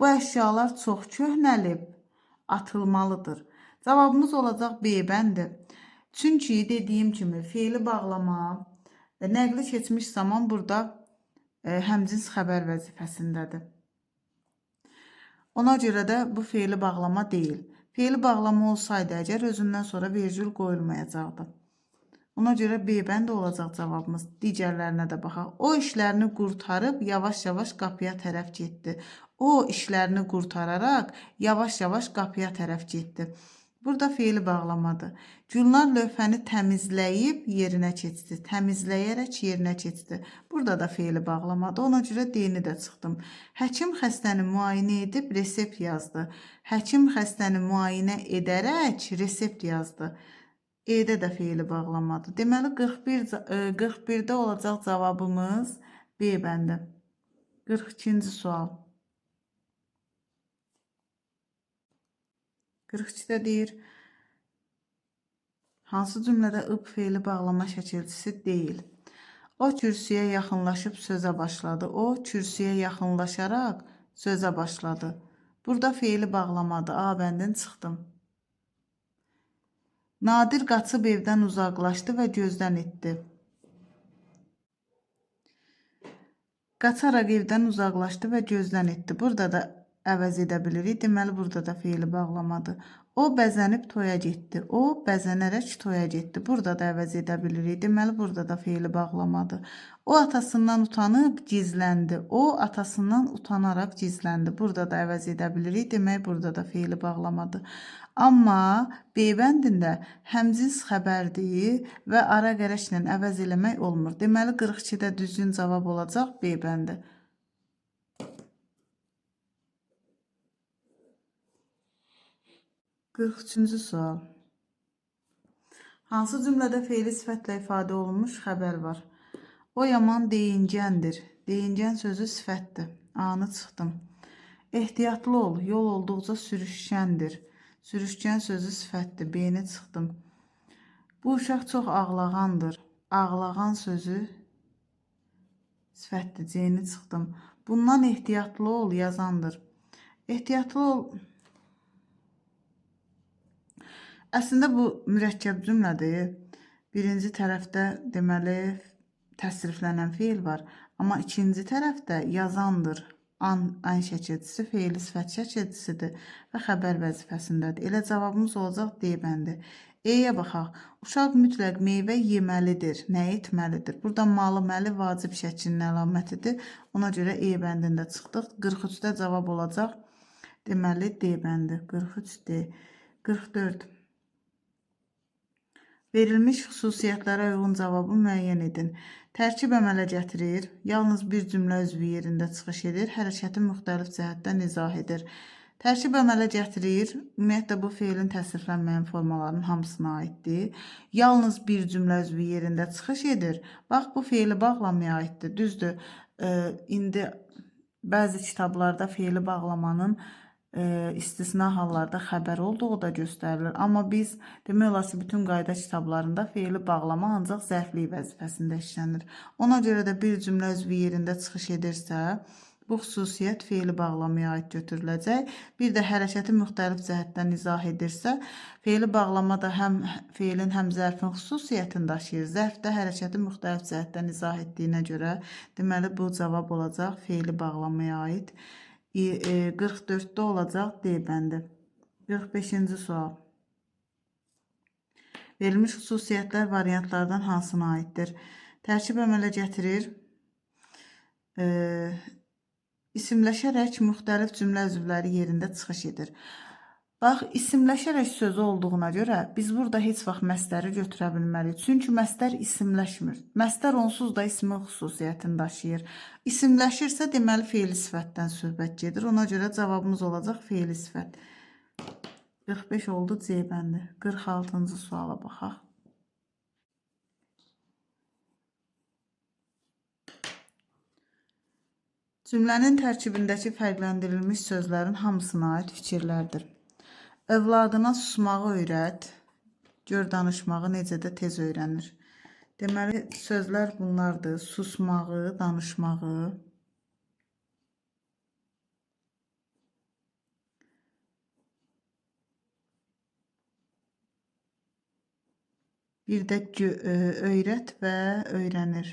Bu əşyalar çox köhnəlib, atılmalıdır. Cavabımız olacaq B bəndi. Çünki dediyim kimi feili bağlama nəqli keçmiş zaman burada həmcins xəbər vəzifəsindədir. Ona görə də bu feili bağlama deyil. Feili bağlama olsaydı əgər özündən sonra vergül qoyulmayacaqdı. Ona görə B bəndi olacaq cavabımız. Digərlərinə də baxaq. O işlərini qurtarıb yavaş-yavaş qapıya tərəf getdi. O işlərini qurtararaq yavaş-yavaş qapıya tərəf getdi. Burada feili bağlamadır. Gülnar lövhəni təmizləyib yerinə keçdi. Təmizləyərək yerinə keçdi. Burada da feili bağlamadır. Ona görə D-ni də çıxdım. Həkim xəstəni müayinə edib resept yazdı. Həkim xəstəni müayinə edərək resept yazdı. E-də də feili bağlamadır. Deməli 41-də olacaq cavabımız B bəndi. 42-ci sual. 42-də deyir, hansı cümlədə ıb feili bağlama şəkilçisi deyil? O kürsüyə yaxınlaşıb sözə başladı. O kürsüyə yaxınlaşaraq sözə başladı. Burada feili bağlamadır. A bəndini çıxdım. Nadir qaçıb evdən uzaqlaşdı və gözdən itdi. Qaçaraq evdən uzaqlaşdı və gözdən itdi. Burada da əvəz edə bilirik. Deməli, burada da feili bağlamadır. O bəzənib toya getdi. O bəzənərək toya getdi. Burada da əvəz edə bilirik. Deməli, burada da feili bağlamadır. O atasından utanıb gizləndi. O atasından utanaraq gizləndi. Burada da əvəz edə bilirik. Demək, burada da feili bağlamadır. Amma B bəndində həmcins xəbərdir və ara qərəşlə əvəz eləmək olmur. Deməli, 42-də düzgün cavab olacaq B bəndi. 43-cü sual. Hansı cümlədə feili sifətlə ifadə olunmuş xəbər var? O yaman deyingəndir. Deyingən sözü sifətdir. A-nı çıxdım. Ehtiyatlı ol. Yol olduqca sürüşkəndir. Sürüşkən sözü sifətdir. B-ni çıxdım. Bu uşaq çox ağlağandır. Ağlağan sözü sifətdir. C-ni çıxdım. Bundan ehtiyatlı ol yazandır. Ehtiyatlı ol. Əslində bu mürəkkəb cümlədir. Birinci tərəfdə deməli təsriflənən feil var. Amma ikinci tərəfdə yazandır. An şəkilçisi feili sifət şəkilçisidir və xəbər vəzifəsindədir. Elə cavabımız olacaq D bəndi. E-yə baxaq. Uşaq mütləq meyvə yeməlidir. Nə etməlidir? Burada malı, məli vacib şəklinin əlamətidir. Ona görə E bəndində çıxdıq. 43-də cavab olacaq. Deməli D bəndi. 43D. 44. Verilmiş xüsusiyyətlərə uyğun cavabı müəyyən edin. Tərkib əmələ gətirir, yalnız bir cümlə üzvü yerində çıxış edir, hərəkəti müxtəlif cəhətdən izah edir. Tərkib əmələ gətirir, ümumiyyətlə bu feilin təsriflənməyən formalarının hamısına aiddir. Yalnız bir cümlə üzvü yerində çıxış edir. Bax, bu feili bağlamaya aiddir. Düzdür, indi bəzi kitablarda feili bağlamanın istisna hallarda xəbər olduğu da göstərilir. Amma biz demək olar ki, bütün qayda kitablarında feili bağlama ancaq zərflik vəzifəsində işlənir. Ona görə də bir cümlə üzvü yerində çıxış edirsə, bu xüsusiyyət feili bağlamaya aid götürüləcək. Bir də hərəkəti müxtəlif cəhətdən izah edirsə, feili bağlama da həm feilin, həm zərfin xüsusiyyətini daşıyır. Zərf də hərəkəti müxtəlif cəhətdən izah etdiyinə görə, deməli bu cavab olacaq feili bağlamaya aid. 44-də olacaq D bəndi. 45-ci sual. Verilmiş xüsusiyyətlər variantlardan hansına aiddir? Tərkib əmələ gətirir. İsimləşərək müxtəlif cümlə üzvləri yerində çıxış edir. Bax, isimləşərək sözü olduğuna görə biz burada heç vaxt məstəri götürə bilmərik. Çünki məstər isimləşmir. Məstər onsuz da ismin xüsusiyyətini daşıyır. İsimləşirsə, deməli feili sifətdən söhbət gedir. Ona görə cavabımız olacaq feili sifət. 45 oldu C bəndi. 46-cı suala baxaq. Cümlənin tərkibindəki fərqləndirilmiş sözlərin hamısına aid fikirlərdir. Övladına susmağı öyrət, gör danışmağı necə də tez öyrənir. Deməli, sözlər bunlardır. Susmağı, danışmağı. Bir də öyrət və öyrənir.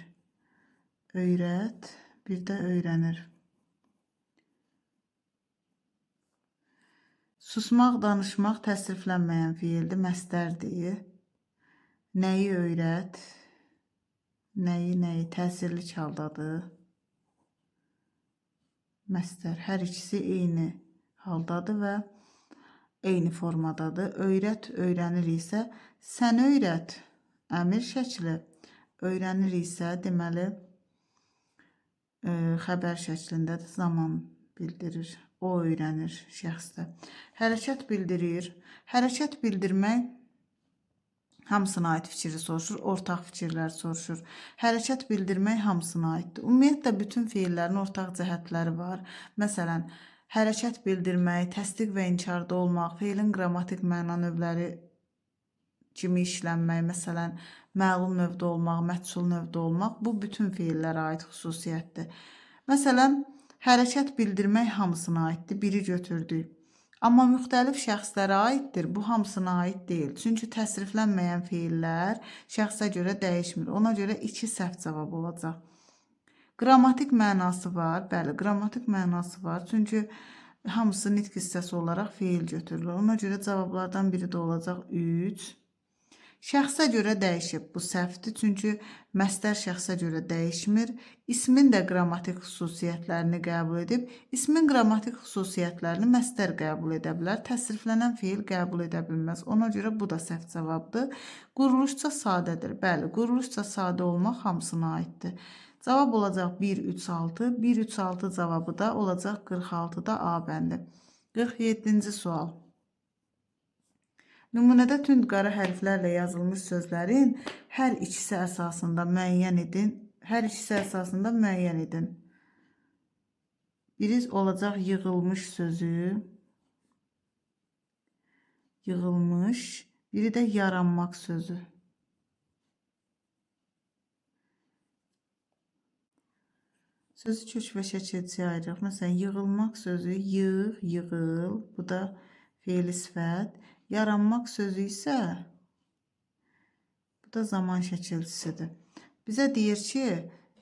Öyrət, bir də öyrənir. Susmaq, danışmaq təsriflənməyən feildir, məstərdir. Nəyi öyrət? Nəyi təsirli haldadır. Məstər. Hər ikisi eyni haldadır və eyni formadadır. Öyrət, öyrənir isə sən öyrət, əmir şəkli. Öyrənir isə deməli xəbər şəklindədir, zaman bildirir. O öyrənir şəxsdə. Hərəkət bildirir. Hərəkət bildirmək hamısına aid fikri soruşur, ortaq fikirlər soruşur. Hərəkət bildirmək hamısına aiddir. Ümumiyyətlə, bütün feillərin ortaq cəhətləri var. Məsələn, hərəkət bildirmək, təsdiq və inkarda olmaq, feilin qrammatik məna növləri kimi işlənmək, məsələn, məlum növdə olmaq, məhsul növdə olmaq, bu bütün feillərə aid xüsusiyyətdir. Məsələn, hərəkət bildirmək hamısına aiddir, biri götürdük. Amma müxtəlif şəxslərə aiddir, bu hamısına aid deyil. Çünki təsriflənməyən feillər şəxsə görə dəyişmir. Ona görə 2 səhv cavab olacaq. Qrammatik mənası var, bəli, qrammatik mənası var. Çünki hamısı nitq hissəsi olaraq feil götürülür. Ona görə cavablardan biri də olacaq 3. Şəxsə görə dəyişib. Bu səhvdir, çünki məstər şəxsə görə dəyişmir. İsmin də qrammatik xüsusiyyətlərini qəbul edib. İsmin qrammatik xüsusiyyətlərini məstər qəbul edə bilər. Təsriflənən feil qəbul edə bilməz. Ona görə bu da səhv cavabdır. Quruluşca sadədir. Bəli, quruluşca sadə olmaq hamısına aiddir. Cavab olacaq 1, 3, 6. 1, 3, 6 cavabı da olacaq 46-da A bəndi. 47-ci sual. Nümunədə tünd qara hərflərlə yazılmış sözlərin hər ikisi əsasında müəyyən edin. Hər ikisi əsasında müəyyən edin. Biri olacaq yığılmış sözü. Yığılmış. Biri də yaranmaq sözü. Sözü kök və şəkilçiyə ayırıq. Məsələn, yığılmaq sözü yığ, yığıl. Bu da feili sifət. Yaranmaq sözü isə bu da zaman şəkilçisidir. Bizə deyir ki,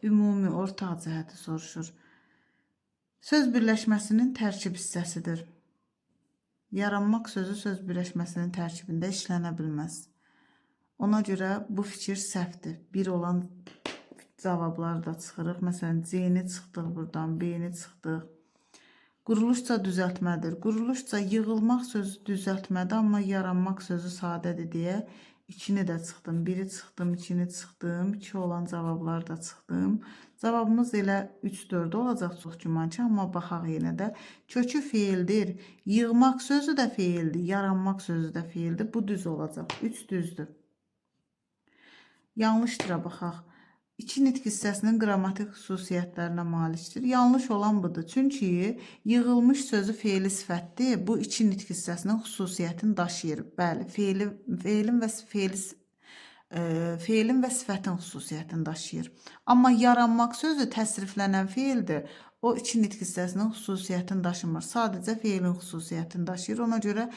ümumi ortaq cəhəti soruşur. Söz birləşməsinin tərkib hissəsidir. Yaranmaq sözü söz birləşməsinin tərkibində işlənə bilməz. Ona görə bu fikir səhvdir. Bir olan cavabları da çıxırıq. Məsələn, C-ni çıxdıq buradan, B-ni çıxdıq. Quruluşca düzəltmədir. Quruluşca yığılmaq sözü düzəltmədir, amma yaranmaq sözü sadədir deyə 2-ni də çıxdım. 1-i çıxdım, 2-ni çıxdım, 2 olan cavabları da çıxdım. Cavabımız elə 3-4 olacaq çox güman ki, amma baxaq yenə də. Kökü feildir. Yığmaq sözü də feildir, yaranmaq sözü də feildir. Bu düz olacaq. 3 düzdür. Yanlışdıra baxaq. İki nitq hissəsinin qrammatik xüsusiyyətlərinə malikdir. Yanlış olan budur. Çünki yığılmış sözü feili sifətdir. Bu iki nitq hissəsinin xüsusiyyətini daşıyır. Bəli, feilin və sifətin xüsusiyyətini daşıyır. Amma yaranmaq sözü təsriflənən feildir. O iki nitq hissəsinin xüsusiyyətini daşımır. Sadəcə feilin xüsusiyyətini daşıyır. Ona görə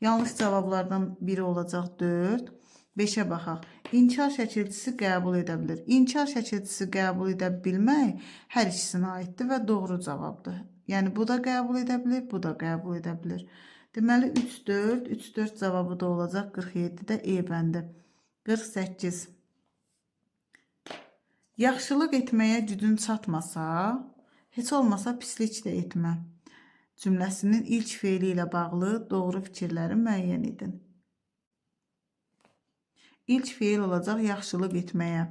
yanlış cavablardan biri olacaq 4. 5-ə baxaq. İnkar şəkilçisi qəbul edə bilir. İnkar şəkilçisi qəbul edə bilmək hər ikisinə aiddir və doğru cavabdır. Yəni bu da qəbul edə bilir, bu da qəbul edə bilir. Deməli 3, 4, 3, 4 cavabı da olacaq 47-də E bəndi. 48. Yaxşılıq etməyə gücün çatmasa, heç olmasa pislik də etmə cümləsinin ilk feili ilə bağlı doğru fikirləri müəyyən edin. İlk feil olacaq yaxşılıq etməyə.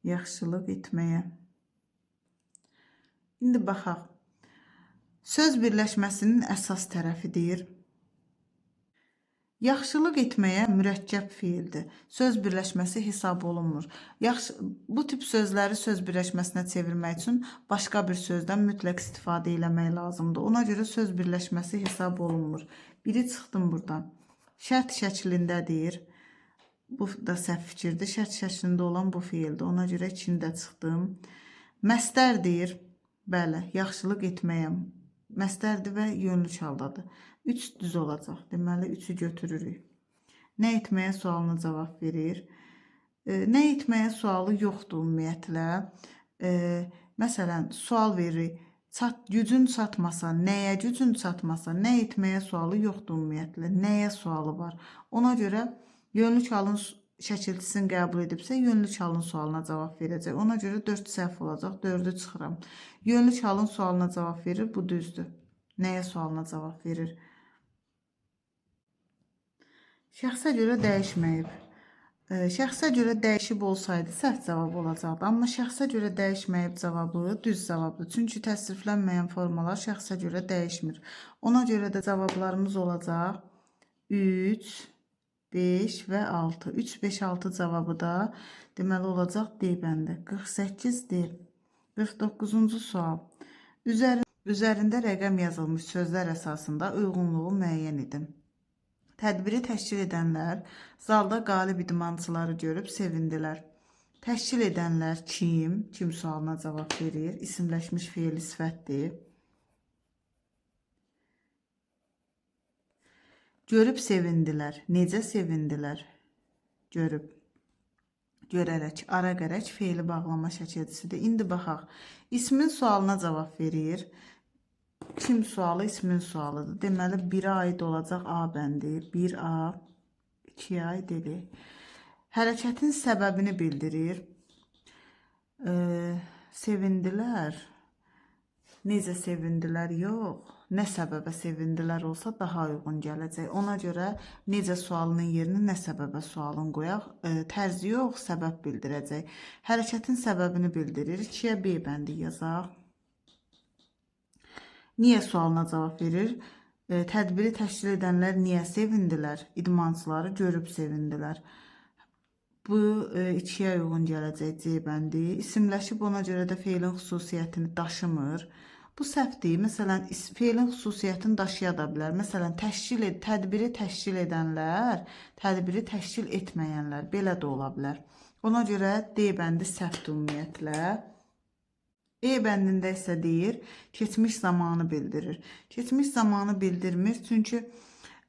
Yaxşılıq etməyə. İndi baxaq. Söz birləşməsinin əsas tərəfi deyir. Yaxşılıq etməyə mürəkkəb feildir. Söz birləşməsi hesab olunmur. Bu tip sözləri söz birləşməsinə çevirmək üçün başqa bir sözdən mütləq istifadə eləmək lazımdır. Ona görə söz birləşməsi hesab olunmur. Biri çıxdım buradan. Şərt şəklində deyir. Bu da səhv fikirdir. Şərt şəklində olan bu feildir. Ona görə 2-ni də çıxdım. Məstər deyir. Bəli, yaxşılıq etməyəm. Məstərdir və yönlük haldadır. 3 düz olacaq. Deməli, 3-ü götürürük. Nə etməyə sualına cavab verir. Nə etməyə sualı yoxdur ümumiyyətlə. Məsələn, sual veririk. Gücün çatmasa, nəyə gücün çatmasa, nə etməyə sualı yoxdur ümumiyyətlə. Nəyə sualı var? Ona görə yönlük halın şəkilçisini qəbul edibsə, yönlük halın sualına cavab verəcək. Ona görə 4 səhv olacaq. 4-ü çıxıram. Yönlük halın sualına cavab verir. Bu düzdür. Nəyə sualına cavab verir? Şəxsə görə dəyişməyib. Şəxsə görə dəyişib olsaydı səhv cavab olacaqdı. Amma şəxsə görə dəyişməyib cavabı düz cavabdır. Çünki təsriflənməyən formalar şəxsə görə dəyişmir. Ona görə də cavablarımız olacaq 3, 5 və 6. 3, 5, 6 cavabı da deməli olacaq D bəndi. 48 D. 49-cu sual. Üzərində rəqəm yazılmış sözlər əsasında uyğunluğu müəyyən edin. Tədbiri təşkil edənlər zalda qalib idmançıları görüb sevindilər. Təşkil edənlər kim? Kim sualına cavab verir? İsimləşmiş feili sifətdir. Görüb sevindilər. Necə sevindilər? Görüb. Görərək, ara gərək feili bağlama şəkilçisidir. İndi baxaq. İsmin sualına cavab verir. Kim sualı ismin sualıdır. Deməli 1-ə aid olacaq A bəndi. 1A, 2-yə aid eləyək. Hərəkətin səbəbini bildirir. Sevindilər. Necə sevindilər? Yox. Nə səbəbə sevindilər olsa daha uyğun gələcək. Ona görə necə sualının yerinə nə səbəbə sualını qoyaq. Tərzi yox, səbəb bildirəcək. Hərəkətin səbəbini bildirir. 2-yə B bəndi yazaq. Niyə sualına cavab verir? Tədbiri təşkil edənlər niyə sevindilər? İdmançıları görüb sevindilər. Bu 2-yə uyğun gələcək C bəndi. İsimləşib, ona görə də feilin xüsusiyyətini daşımır. Bu səhvdir. Məsələn, feilin xüsusiyyətini daşıya da bilər. Məsələn, tədbiri təşkil edənlər, tədbiri təşkil etməyənlər belə də ola bilər. Ona görə D bəndi səhvdir ümumiyyətlə. E bəndində isə deyir, keçmiş zamanı bildirir. Keçmiş zamanı bildirmir, çünki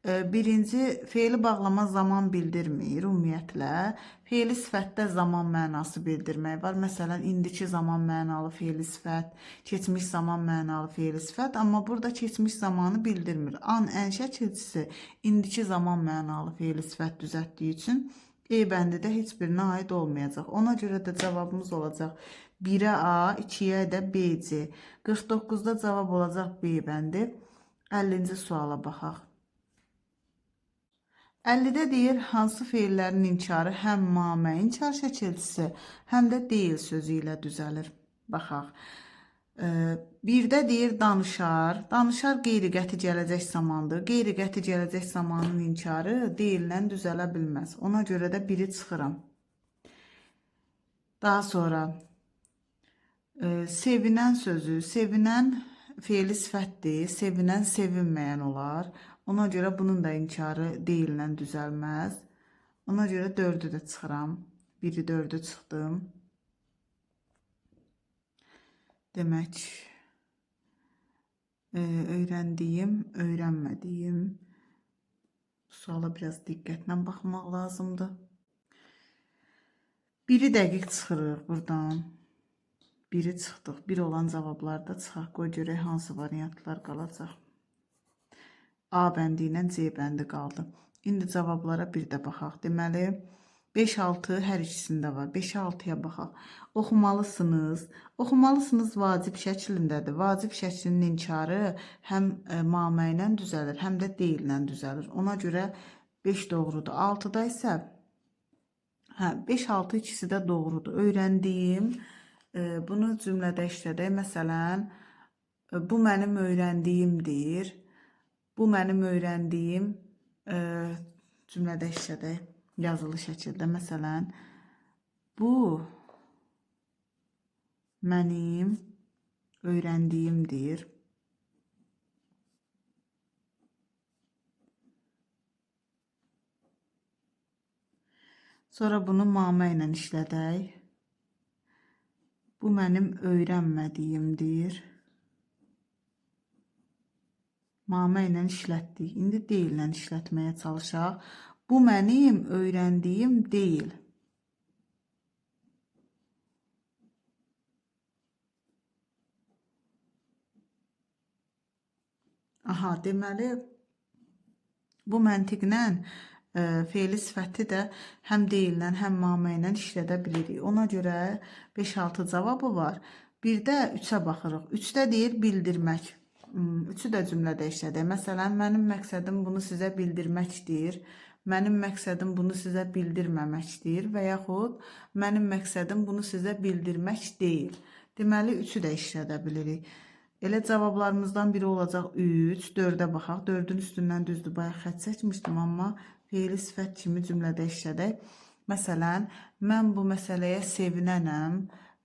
birinci feili bağlama zaman bildirmir ümumiyyətlə. Feili sifətdə zaman mənası bildirmək var. Məsələn, indiki zaman mənalı feili sifət, keçmiş zaman mənalı feili sifət, amma burada keçmiş zamanı bildirmir. An, ən şəkilçisi indiki zaman mənalı feili sifət düzəltdiyi üçün E bəndi də heç birinə aid olmayacaq. Ona görə də cavabımız olacaq 1-ə A, 2-yə də B, C. 49-da cavab olacaq B bəndi. 50-ci suala baxaq. 50-də deyir, hansı feillərin inkarı həm mamə inkar şəkilçisi, həm də deyil sözü ilə düzəlir. Baxaq. Birdə deyir danışar. Danışar qeyri-qəti gələcək zamandır. Qeyri-qəti gələcək zamanın inkarı deyillə düzələ bilməz. Ona görə də biri çıxıram. Daha sonra sevinən sözü, sevinən feili sifətdir. Sevinən, sevinməyən olar. Ona görə bunun da inkarı deyillə düzəlməz. Ona görə 4-ü də çıxıram. 1-i 4-ü çıxdım. Demək, öyrəndiyim, öyrənmədiyim. Bu suala biraz diqqətlə baxmaq lazımdır. Biri dəqiq çıxırıq buradan. Biri çıxdıq. Bir olan cavablarda çıxaq. Qoy görək hansı variantlar qalacaq. A bəndi ilə C bəndi qaldı. İndi cavablara bir də baxaq. Deməli, 5-6 hər ikisində var. 5-6-ya baxaq. Oxumalısınız. Oxumalısınız vacib şəklindədir. Vacib şəklinin inkarı həm mamə ilə düzəlir, həm də deyillə düzəlir. Ona görə 5 doğrudur. 6-da isə 5-6 ikisi də doğrudur. Öyrəndiyim, bunu cümlədə işlədək. Məsələn, bu mənim öyrəndiyimdir. Bu mənim öyrəndiyim cümlədə işlədək. Yazılı şəkildə. Məsələn, bu mənim öyrəndiyimdir. Sonra bunu mamə ilə işlədək. Bu mənim öyrənmədiyimdir. Mamə ilə işlətdik. İndi deyillə işlətməyə çalışaq. Bu mənim öyrəndiyim deyil. Aha, deməli, bu məntiqlə feili sifəti də həm deyillə, həm mamə ilə işlədə bilirik. Ona görə 5-6 cavabı var. Bir də 3-ə baxırıq. 3-də deyir bildirmək. Üçü də cümlədə işlədək. Məsələn, mənim məqsədim bunu sizə bildirməkdir. Mənim məqsədim bunu sizə bildirməməkdir və yaxud mənim məqsədim bunu sizə bildirmək deyil. Deməli, üçü də işlədə bilirik. Elə cavablarımızdan biri olacaq 3, 4-ə baxaq. 4-ün üstündən düzdür, bayaq xətt çəkmişdim, amma feili sifət kimi cümlədə işlədək. Məsələn, mən bu məsələyə sevinənəm,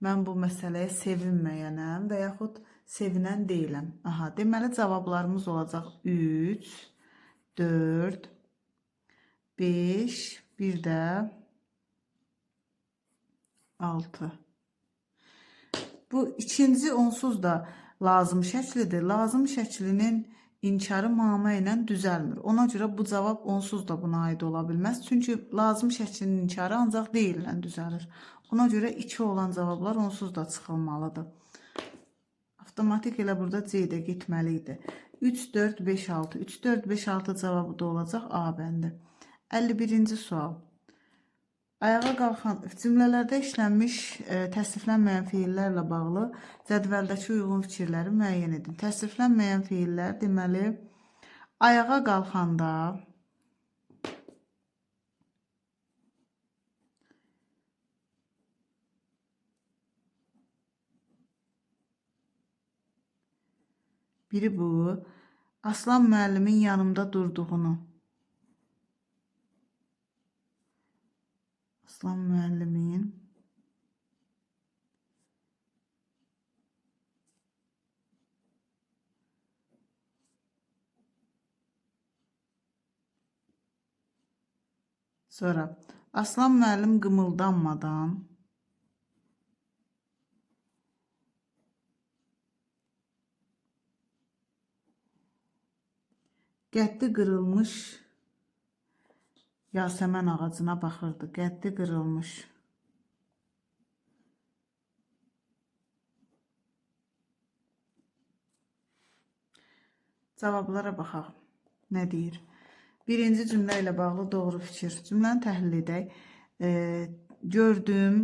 mən bu məsələyə sevinməyənəm və yaxud sevinən deyiləm. Aha, deməli, cavablarımız olacaq 3, 4, 5, bir də 6. Bu ikinci onsuz da lazım şəklidir. Lazım şəklinin inkarı mamə ilə düzəlmir. Ona görə bu cavab onsuz da buna aid ola bilməz. Çünki lazım şəklinin inkarı ancaq deyillə düzəlir. Ona görə 2 olan cavablar onsuz da çıxılmalıdır. Avtomatik elə burada C də getməli idi. 3, 4, 5, 6. 3, 4, 5, 6 cavabı da olacaq A bəndi. 51-ci sual. Ayağa qalxan cümlələrdə işlənmiş təsriflənməyən feillərlə bağlı cədvəldəki uyğun fikirləri müəyyən edin. Təsriflənməyən feillər deməli, ayağa qalxanda biri bu, Aslan müəllimin yanımda durduğunu. Aslan müəllimin sonra Aslan müəllim qımıldanmadan qəddi qırılmış Yasəmən ağacına baxırdı. Qəddi qırılmış. Cavablara baxaq. Nə deyir? Birinci cümlə ilə bağlı doğru fikir. Cümləni təhlil edək. Gördüm,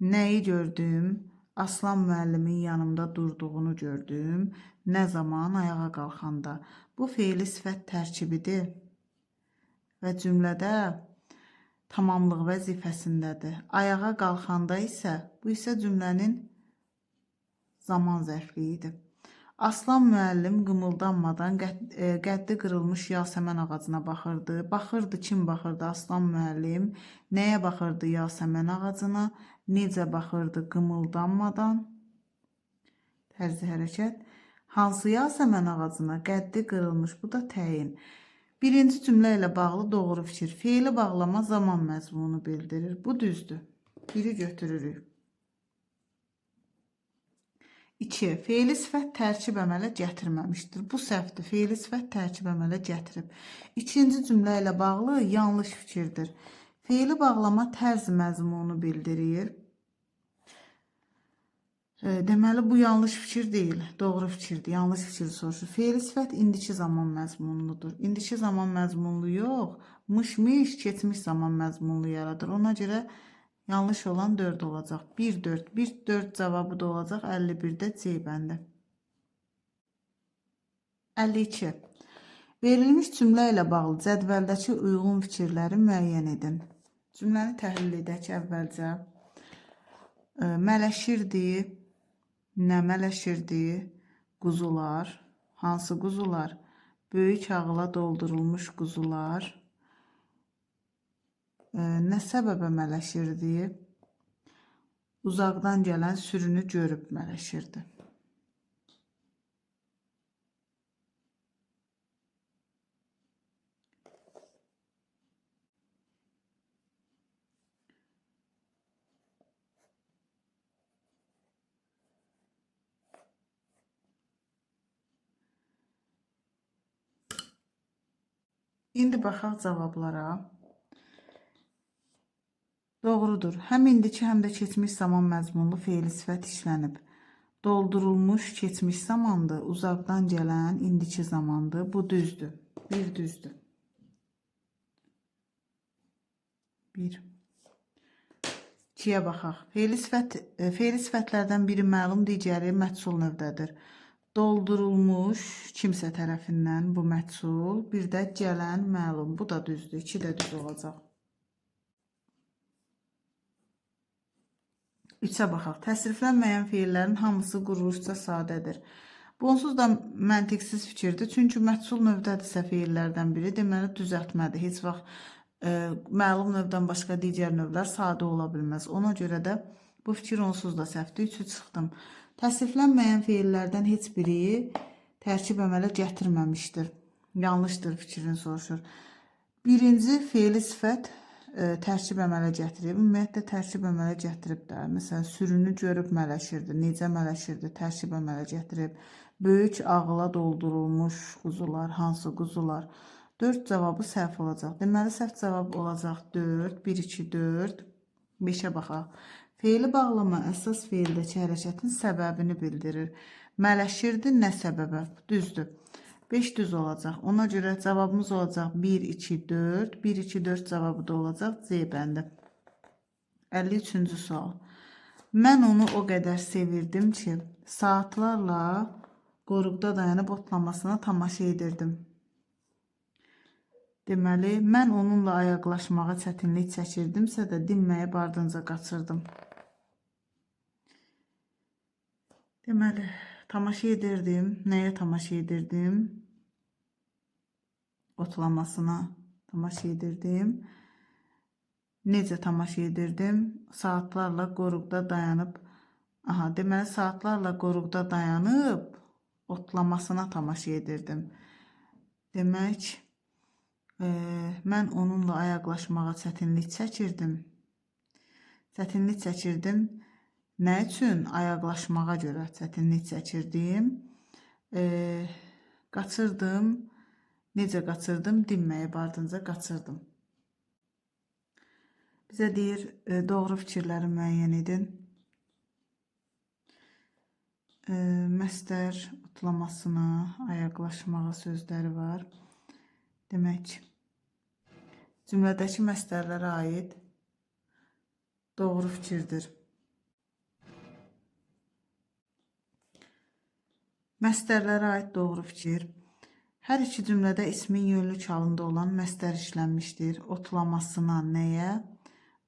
nəyi gördüm? Aslan müəllimin yanımda durduğunu gördüm. Nə zaman? Ayağa qalxanda. Bu feili sifət tərkibidir və cümlədə tamamlıq vəzifəsindədir. Ayağa qalxanda isə, bu isə cümlənin zaman zərfliyidir. Aslan müəllim qımıldanmadan qəddi qırılmış yasəmən ağacına baxırdı. Baxırdı, kim baxırdı? Aslan müəllim. Nəyə baxırdı? Yasəmən ağacına. Necə baxırdı? Qımıldanmadan. Tərzi hərəkət. Hansı yasəmən ağacına? Qəddi qırılmış. Bu da təyin. Birinci cümlə ilə bağlı doğru fikir. Feili bağlama zaman məzmunu bildirir. Bu düzdür. Biri götürürük. 2. Feili sifət tərkib əmələ gətirməmişdir. Bu səhvdir. Feili sifət tərkib əmələ gətirib. İkinci cümlə ilə bağlı yanlış fikirdir. Feili bağlama tərz məzmunu bildirir. Deməli, bu yanlış fikir deyil. Doğru fikirdir. Yanlış fikir soruşur. Feili sifət indiki zaman məzmunludur. İndiki zaman məzmunlu yox, mış-mış, keçmiş zaman məzmunlu yaradır. Ona görə yanlış olan 4 olacaq. 1, 4. 1, 4 cavabı da olacaq. 51-də C bəndi. 52. Verilmiş cümlə ilə bağlı cədvəldəki uyğun fikirləri müəyyən edin. Cümləni təhlil edək əvvəlcə. Mələşirdi. Nə mələşirdi? Quzular. Hansı quzular? Böyük ağıla doldurulmuş quzular. Nə səbəbə mələşirdi? Uzaqdan gələn sürünü görüb mələşirdi. İndi baxaq cavablara. Doğrudur. Həm indiki, həm də keçmiş zaman məzmunlu feili sifət işlənib. Doldurulmuş keçmiş zamandır, uzaqdan gələn indiki zamandır. Bu düzdür. Bir düzdür. 1. 2-yə baxaq. Feili sifətlərdən biri məlum, digəri məhsul növdədir. Doldurulmuş kimsə tərəfindən bu məhsul, bir də gələn məlum. Bu da düzdür. 2 də düz olacaq. 3-ə baxaq. Təsriflənməyən feillərin hamısı quruluşca sadədir. Bu onsuz da məntiqsiz fikirdir. Çünki məhsul növdədirsə feillərdən biri, deməli düzəltmədir. Heç vaxt məlum növdən başqa digər növlər sadə ola bilməz. Ona görə də bu fikir onsuz da səhvdir. 3-ü çıxdım. Təsriflənməyən feillərdən heç biri tərkib əmələ gətirməmişdir. Yanlışdır fikrini soruşur. Birinci feili sifət tərkib əmələ gətirib. Ümumiyyətlə tərkib əmələ gətirib də. Məsələn, sürünü görüb mələşirdi. Necə mələşirdi? Tərkib əmələ gətirib. Böyük ağıla doldurulmuş quzular. Hansı quzular? 4 cavabı səhv olacaq. Deməli, səhv cavab olacaq 4, 1, 2, 4, 5-ə baxaq. Feili bağlama əsas feildəki hərəkətin səbəbini bildirir. Mələşirdi nə səbəbə? Düzdür. 5 düz olacaq. Ona görə cavabımız olacaq 1, 2, 4. 1, 2, 4 cavabı da olacaq C bəndi. 53-cü sual. Mən onu o qədər sevirdim ki, saatlarla qoruqda dayanıb otlamasına tamaşa edirdim. Deməli, mən onunla ayaqlaşmağa çətinlik çəkirdimsə də dinməyib ardınca qaçırdım. Deməli, tamaşa edirdim. Nəyə tamaşa edirdim? Otlamasına tamaşa edirdim. Necə tamaşa edirdim? Saatlarla qoruqda dayanıb. Aha, deməli, saatlarla qoruqda dayanıb otlamasına tamaşa edirdim. Demək, mən onunla ayaqlaşmağa çətinlik çəkirdim. Çətinlik çəkirdim. Nə üçün? Ayaqlaşmağa görə çətinlik çəkirdim. Qaçırdım. Necə qaçırdım? Dinməyib ardınca qaçırdım. Bizə deyir, doğru fikirləri müəyyən edin. Məstər otlamasına, ayaqlaşmağa sözləri var. Demək, cümlədəki məstərlərə aid doğru fikirdir. Məstərlərə aid doğru fikir. Hər iki cümlədə ismin yönlük halında olan məstər işlənmişdir. Otlamasına nəyə?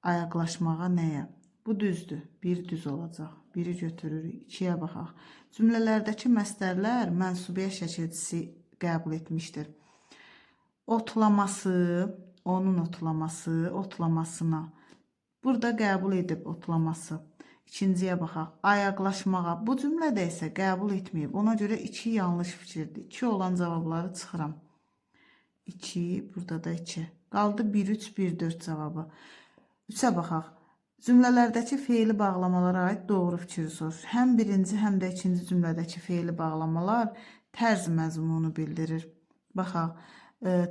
Ayaqlaşmağa nəyə? Bu düzdür. Bir düz olacaq. Biri götürürük. 2-yə baxaq. Cümlələrdəki məstərlər mənsubiyyət şəkilçisi qəbul etmişdir. Otlaması, onun otlaması, otlamasına. Burada qəbul edib otlaması. İkinciyə baxaq. Ayaqlaşmağa. Bu cümlədə isə qəbul etməyib. Ona görə 2 yanlış fikirdir. 2 olan cavabları çıxıram. 2, burada da 2. Qaldı 1, 3, 1, 4 cavabı. 3-ə baxaq. Cümlələrdəki feili bağlamalara aid doğru fikri soruşur. Həm birinci, həm də ikinci cümlədəki feili bağlamalar tərz məzmunu bildirir. Baxaq.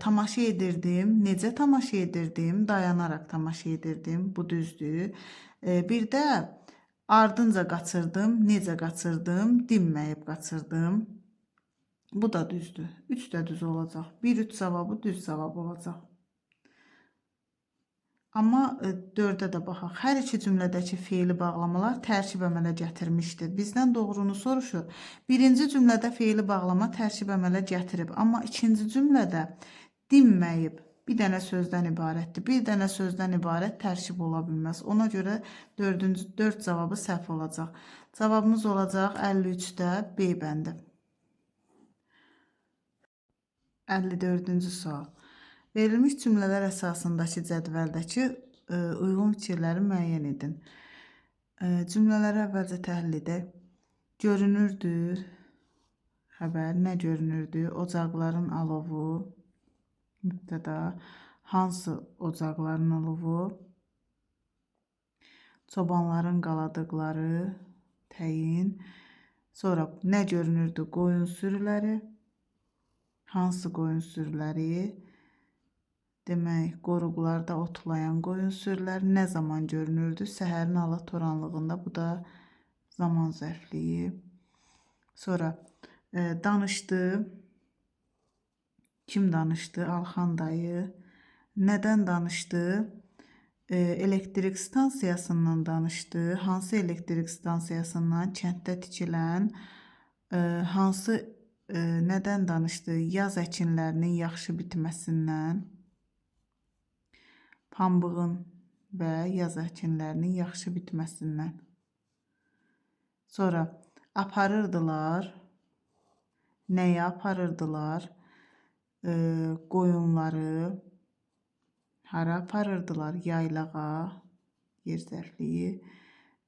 Tamaşa edirdim. Necə tamaşa edirdim? Dayanaraq tamaşa edirdim. Bu düzdür. Bir də ardınca qaçırdım. Necə qaçırdım? Dinməyib qaçırdım. Bu da düzdür. 3 də düz olacaq. 1, 3 cavabı düz cavab olacaq. Amma 4-ə də baxaq. Hər iki cümlədəki feili bağlamalar tərkib əmələ gətirmişdir. Bizdən doğrunu soruşur. Birinci cümlədə feili bağlama tərkib əmələ gətirib, amma ikinci cümlədə dinməyib. Bir dənə sözdən ibarətdir. Bir dənə sözdən ibarət tərkib ola bilməz. Ona görə 4 cavabı səhv olacaq. Cavabımız olacaq 53-də B bəndi. 54-cü sual. Verilmiş cümlələr əsasındakı cədvəldəki uyğun fikirləri müəyyən edin. Cümlələri əvvəlcə təhlil edək. Görünürdü, xəbər, nə görünürdü? Ocaqların alovu, mübtəda, hansı ocaqların alovu? Çobanların qaladıqları, təyin. Sonra nə görünürdü? Qoyun sürüləri, hansı qoyun sürüləri? Demək, qoruqlarda otlayan qoyun sürüləri nə zaman görünürdü? Səhərin alatoranlığında. Bu da zaman zərfliyi. Sonra danışdı. Kim danışdı? Alxan dayı. Nədən danışdı? Elektrik stansiyasından danışdı. Hansı elektrik stansiyasından? Kənddə tikilən hansı nədən danışdı? Yaz əkinlərinin yaxşı bitməsindən. Pambığın və yaz əkinlərinin yaxşı bitməsindən. Sonra aparırdılar. Nəyə aparırdılar? Qoyunları hara aparırdılar? Yaylağa, yer zərfliyi.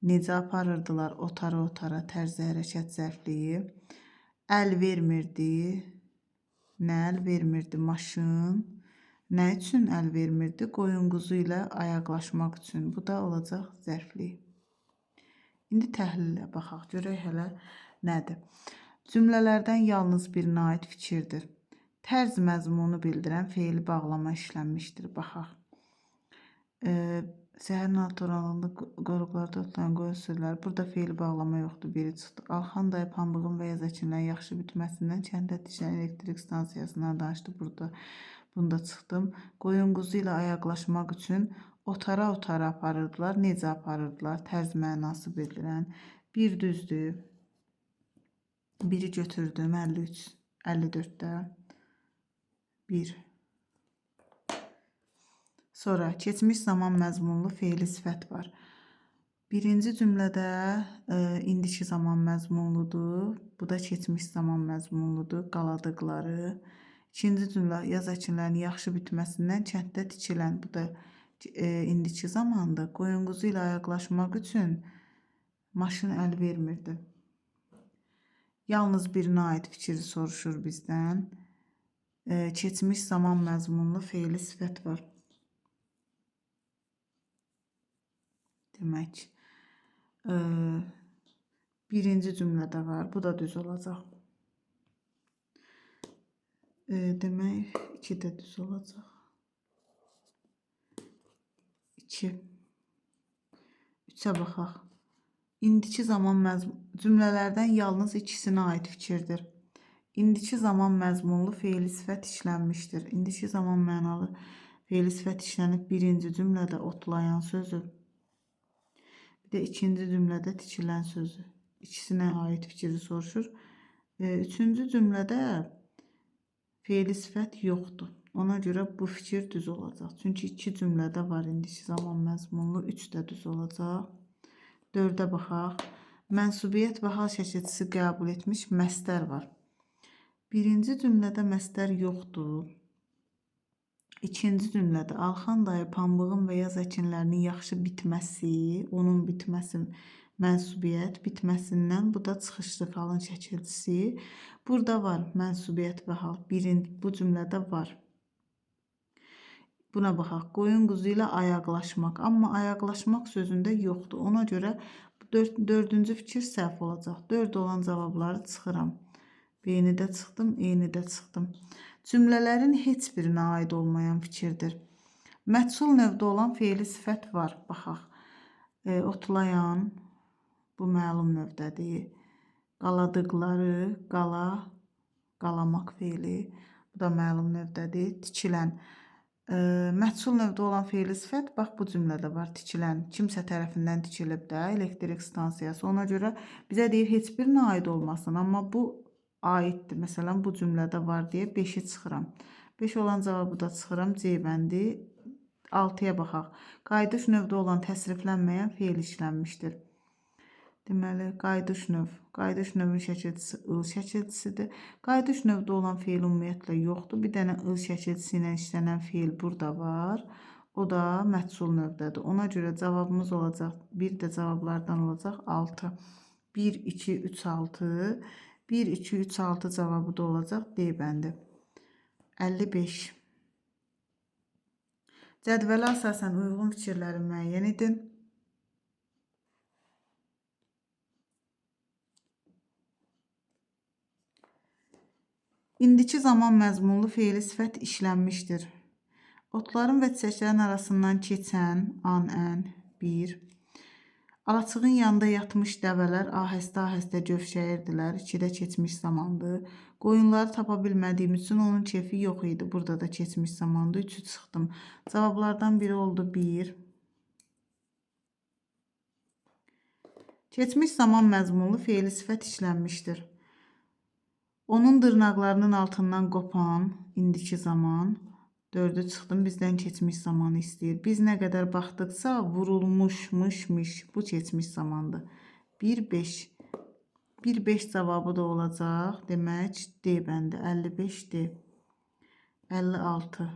Necə aparırdılar? Otara-otara, tərzi hərəkət zərfliyi. Əl vermirdi. Nə əl vermirdi? Maşın. Nə üçün əl vermirdi? Qoyun quzu ilə ayaqlaşmaq üçün. Bu da olacaq zərflik. İndi təhlilə baxaq. Görək hələ nədir? Cümlələrdən yalnız birinə aid fikirdir. Tərz məzmunu bildirən feili bağlama işlənmişdir. Baxaq. Səhərin alatoranlığında qoruqlarda otlayan qoyun sürüləri. Burada feili bağlama yoxdur. Biri çıxdı. Alxan dayı pambığın və yaz əkinlərin yaxşı bitməsindən kəndə tikilən elektrik stansiyasından danışdı. Burada bunu da çıxdım. Qoyun quzu ilə ayaqlaşmaq üçün otara-otara aparırdılar. Necə aparırdılar? Tərz mənası bildirən. Bir düzdür. Biri götürdüm. 53, 54-də. 1. Sonra keçmiş zaman məzmunlu feili sifət var. Birinci cümlədə indiki zaman məzmunludur. Bu da keçmiş zaman məzmunludur. Qaladıqları. İkinci cümlə yaz əkinlərinin yaxşı bitməsindən kənddə tikilən. Bu da indiki zamandır. Qoyun quzu ilə ayaqlaşmaq üçün maşın əl vermirdi. Yalnız birinə aid fikri soruşur bizdən. Keçmiş zaman məzmunlu feili sifət var. Demək, birinci cümlədə var. Bu da düz olacaq. Demək, 2 də düz olacaq. 2. 3-ə baxaq. İndiki zaman cümlələrdən yalnız ikisinə aid fikirdir. İndiki zaman məzmunlu feili sifət işlənmişdir. İndiki zaman mənalı feili sifət işlənib birinci cümlədə otlayan sözü, bir də ikinci cümlədə tikilən sözü. İkisinə aid fikri soruşur. Üçüncü cümlədə feili sifət yoxdur. Ona görə bu fikir düz olacaq. Çünki iki cümlədə var indiki zaman məzmunlu. 3 də düz olacaq. 4-ə baxaq. Mənsubiyyət və hal şəkilçisi qəbul etmiş məstər var. Birinci cümlədə məstər yoxdur. İkinci cümlədə Alxan dayı pambığın və yaz əkinlərinin yaxşı bitməsi, onun bitməsi mənsubiyyət, bitməsindən bu da çıxışlı halın şəkilçisi. Burada var mənsubiyyət və hal. Bu cümlədə var. Buna baxaq. Qoyun quzu ilə ayaqlaşmaq. Amma ayaqlaşmaq sözündə yoxdur. Ona görə dördüncü fikir səhv olacaq. 4 olan cavabları çıxıram. B-ni də çıxdım, E-ni də çıxdım. Cümlələrin heç birinə aid olmayan fikirdir. Məhsul növdə olan feili sifət var. Baxaq. Otlayan, bu məlum növdədir. Qaladıqları, qala, qalamaq feili. Bu da məlum növdədir. Tikilən. Məhsul növdə olan feili sifət, bax bu cümlədə var, tikilən. Kimsə tərəfindən tikilib də elektrik stansiyası. Ona görə bizə deyir, heç birinə aid olmasın. Amma bu aiddir. Məsələn, bu cümlədə var deyə 5-i çıxıram. 5 olan cavabı da çıxıram. C bəndi. 6-ya baxaq. Qayıdış növdə olan təsriflənməyən feil işlənmişdir. Deməli, qayıdış növ. Qayıdış növün şəkilçisi ıl şəkilçisidir. Qayıdış növdə olan feil ümumiyyətlə yoxdur. Bir dənə ıl şəkilçisi ilə işlənən feil burada var. O da məhsul növdədir. Ona görə cavabımız olacaq. Bir də cavablardan olacaq 6. 1, 2, 3, 6. 1, 2, 3, 6 cavabı da olacaq D bəndi. 55. Cədvələ əsasən uyğun fikirləri müəyyən edin. İndiki zaman məzmunlu feili sifət işlənmişdir. Otların və çiçəklərin arasından keçən an, ən, 1. Alaçığın yanında yatmış dəvələr ahəstə-ahəstə gövşəyirdilər. 2-də keçmiş zamandır. Qoyunları tapa bilmədiyim üçün onun kefi yox idi. Burada da keçmiş zamandır. 3-ü çıxdım. Cavablardan biri oldu 1. Keçmiş zaman məzmunlu feili sifət işlənmişdir. Onun dırnaqlarının altından qopan indiki zaman. 4-ü çıxdım. Bizdən keçmiş zamanı istəyir. Biz nə qədər baxdıqsa vurulmuş, mış, miş. Bu keçmiş zamandır. 1, 5. 1, 5 cavabı da olacaq. Demək, D bəndi. 55 D. 56.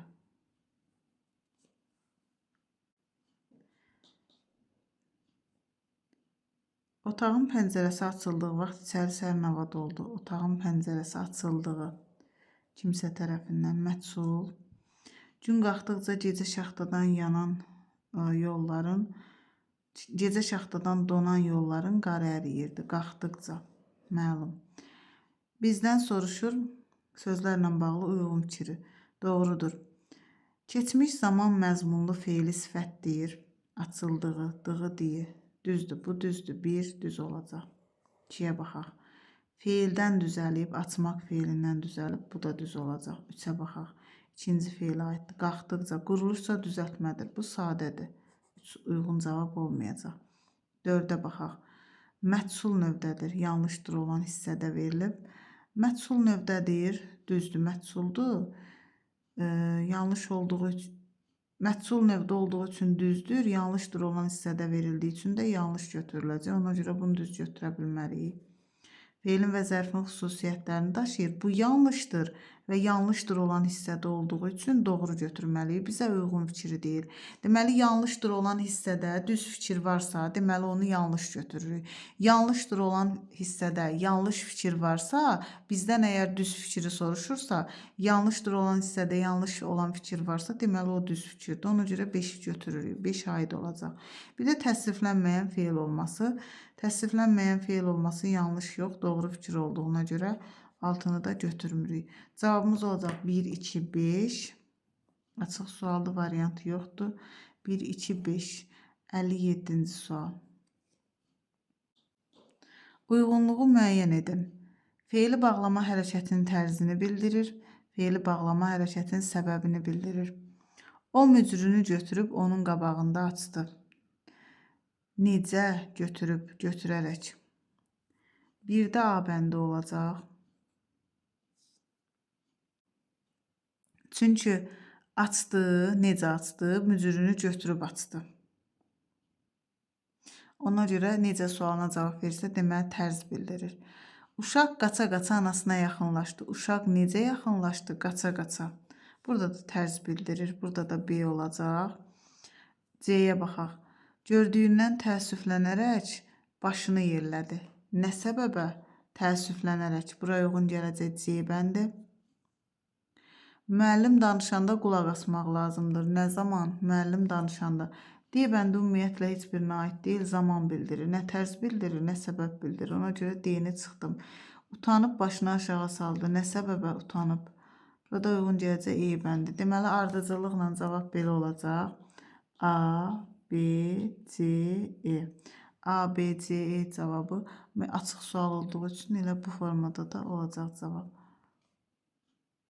Otağın pəncərəsi açıldığı vaxt içəri sərin hava doldu. Otağın pəncərəsi açıldığı kimsə tərəfindən məhsul. Gün qalxdıqca gecə şaxtadan yanan yolların, gecə şaxtadan donan yolların qarı əriyirdi. Qalxdıqca, məlum. Bizdən soruşur, sözlərlə bağlı uyğun fikri. Doğrudur. Keçmiş zaman məzmunlu feili sifət deyir. Açıldığı, dığı deyir. Düzdür, bu düzdür. 1 düz olacaq. 2-yə baxaq. Feildən düzəlib, açmaq feilindən düzəlib, bu da düz olacaq. 3-ə baxaq. İkinci feilə aiddir. Qalxdıqca, quruluşsa düzəltmədir. Bu sadədir. 3 uyğun cavab olmayacaq. 4-ə baxaq. Məhsul növdədir. Yanlışdır olan hissədə verilib. Məhsul növdədir. Düzdür, məhsuldur. Yanlış olduğu üçün, məhsul növdə olduğu üçün düzdür. Yanlışdır olan hissədə verildiyi üçün də yanlış götürüləcək. Ona görə bunu düz götürə bilmərik. Feilin və zərfin xüsusiyyətlərini daşıyır. Bu yanlışdır və yanlışdır olan hissədə olduğu üçün doğru götürməliyik. Bizə uyğun fikri deyil. Deməli, yanlışdır olan hissədə düz fikir varsa, deməli onu yanlış götürürük. Yanlışdır olan hissədə yanlış fikir varsa, bizdən əgər düz fikri soruşursa, yanlışdır olan hissədə yanlış olan fikir varsa, deməli o düz fikirdir. Ona görə 5-i götürürük. 5 aid olacaq. Bir də təsriflənməyən feil olması. Təsriflənməyən feil olması yanlış yox, doğru fikir olduğuna görə altını da götürmürük. Cavabımız olacaq 1, 2, 5. Açıq suallı variantı yoxdur. 1, 2, 5. 57-ci sual. Uyğunluğu müəyyən edin. Feili bağlama hərəkətinin tərzini bildirir. Feili bağlama hərəkətinin səbəbini bildirir. O mücrünü götürüb onun qabağında açdı. Necə götürüb, götürərək. Bir də A bəndi olacaq. Çünki açdı, necə açdı? Mücrünü götürüb açdı. Ona görə necə sualına cavab verirsə, deməli tərz bildirir. Uşaq qaça-qaça anasına yaxınlaşdı. Uşaq necə yaxınlaşdı? Qaça-qaça. Burada da tərz bildirir. Burada da B olacaq. C-yə baxaq. Gördüyündən təəssüflənərək başını yerlədi. Nə səbəbə? Təəssüflənərək. Bura uyğun gələcək C bəndi. Müəllim danışanda qulaq asmaq lazımdır. Nə zaman? Müəllim danışanda. D bəndi ümumiyyətlə heç birinə aid deyil, zaman bildirir. Nə tərz bildirir, nə səbəb bildirir. Ona görə D-ni çıxdım. Utanıb başını aşağı saldı. Nə səbəbə utanıb? Burada uyğun gələcək E bəndi. Deməli, ardıcıllıqla cavab belə olacaq. A, B, C, E. A, B, C, E cavabı açıq sual olduğu üçün elə bu formada da olacaq cavab.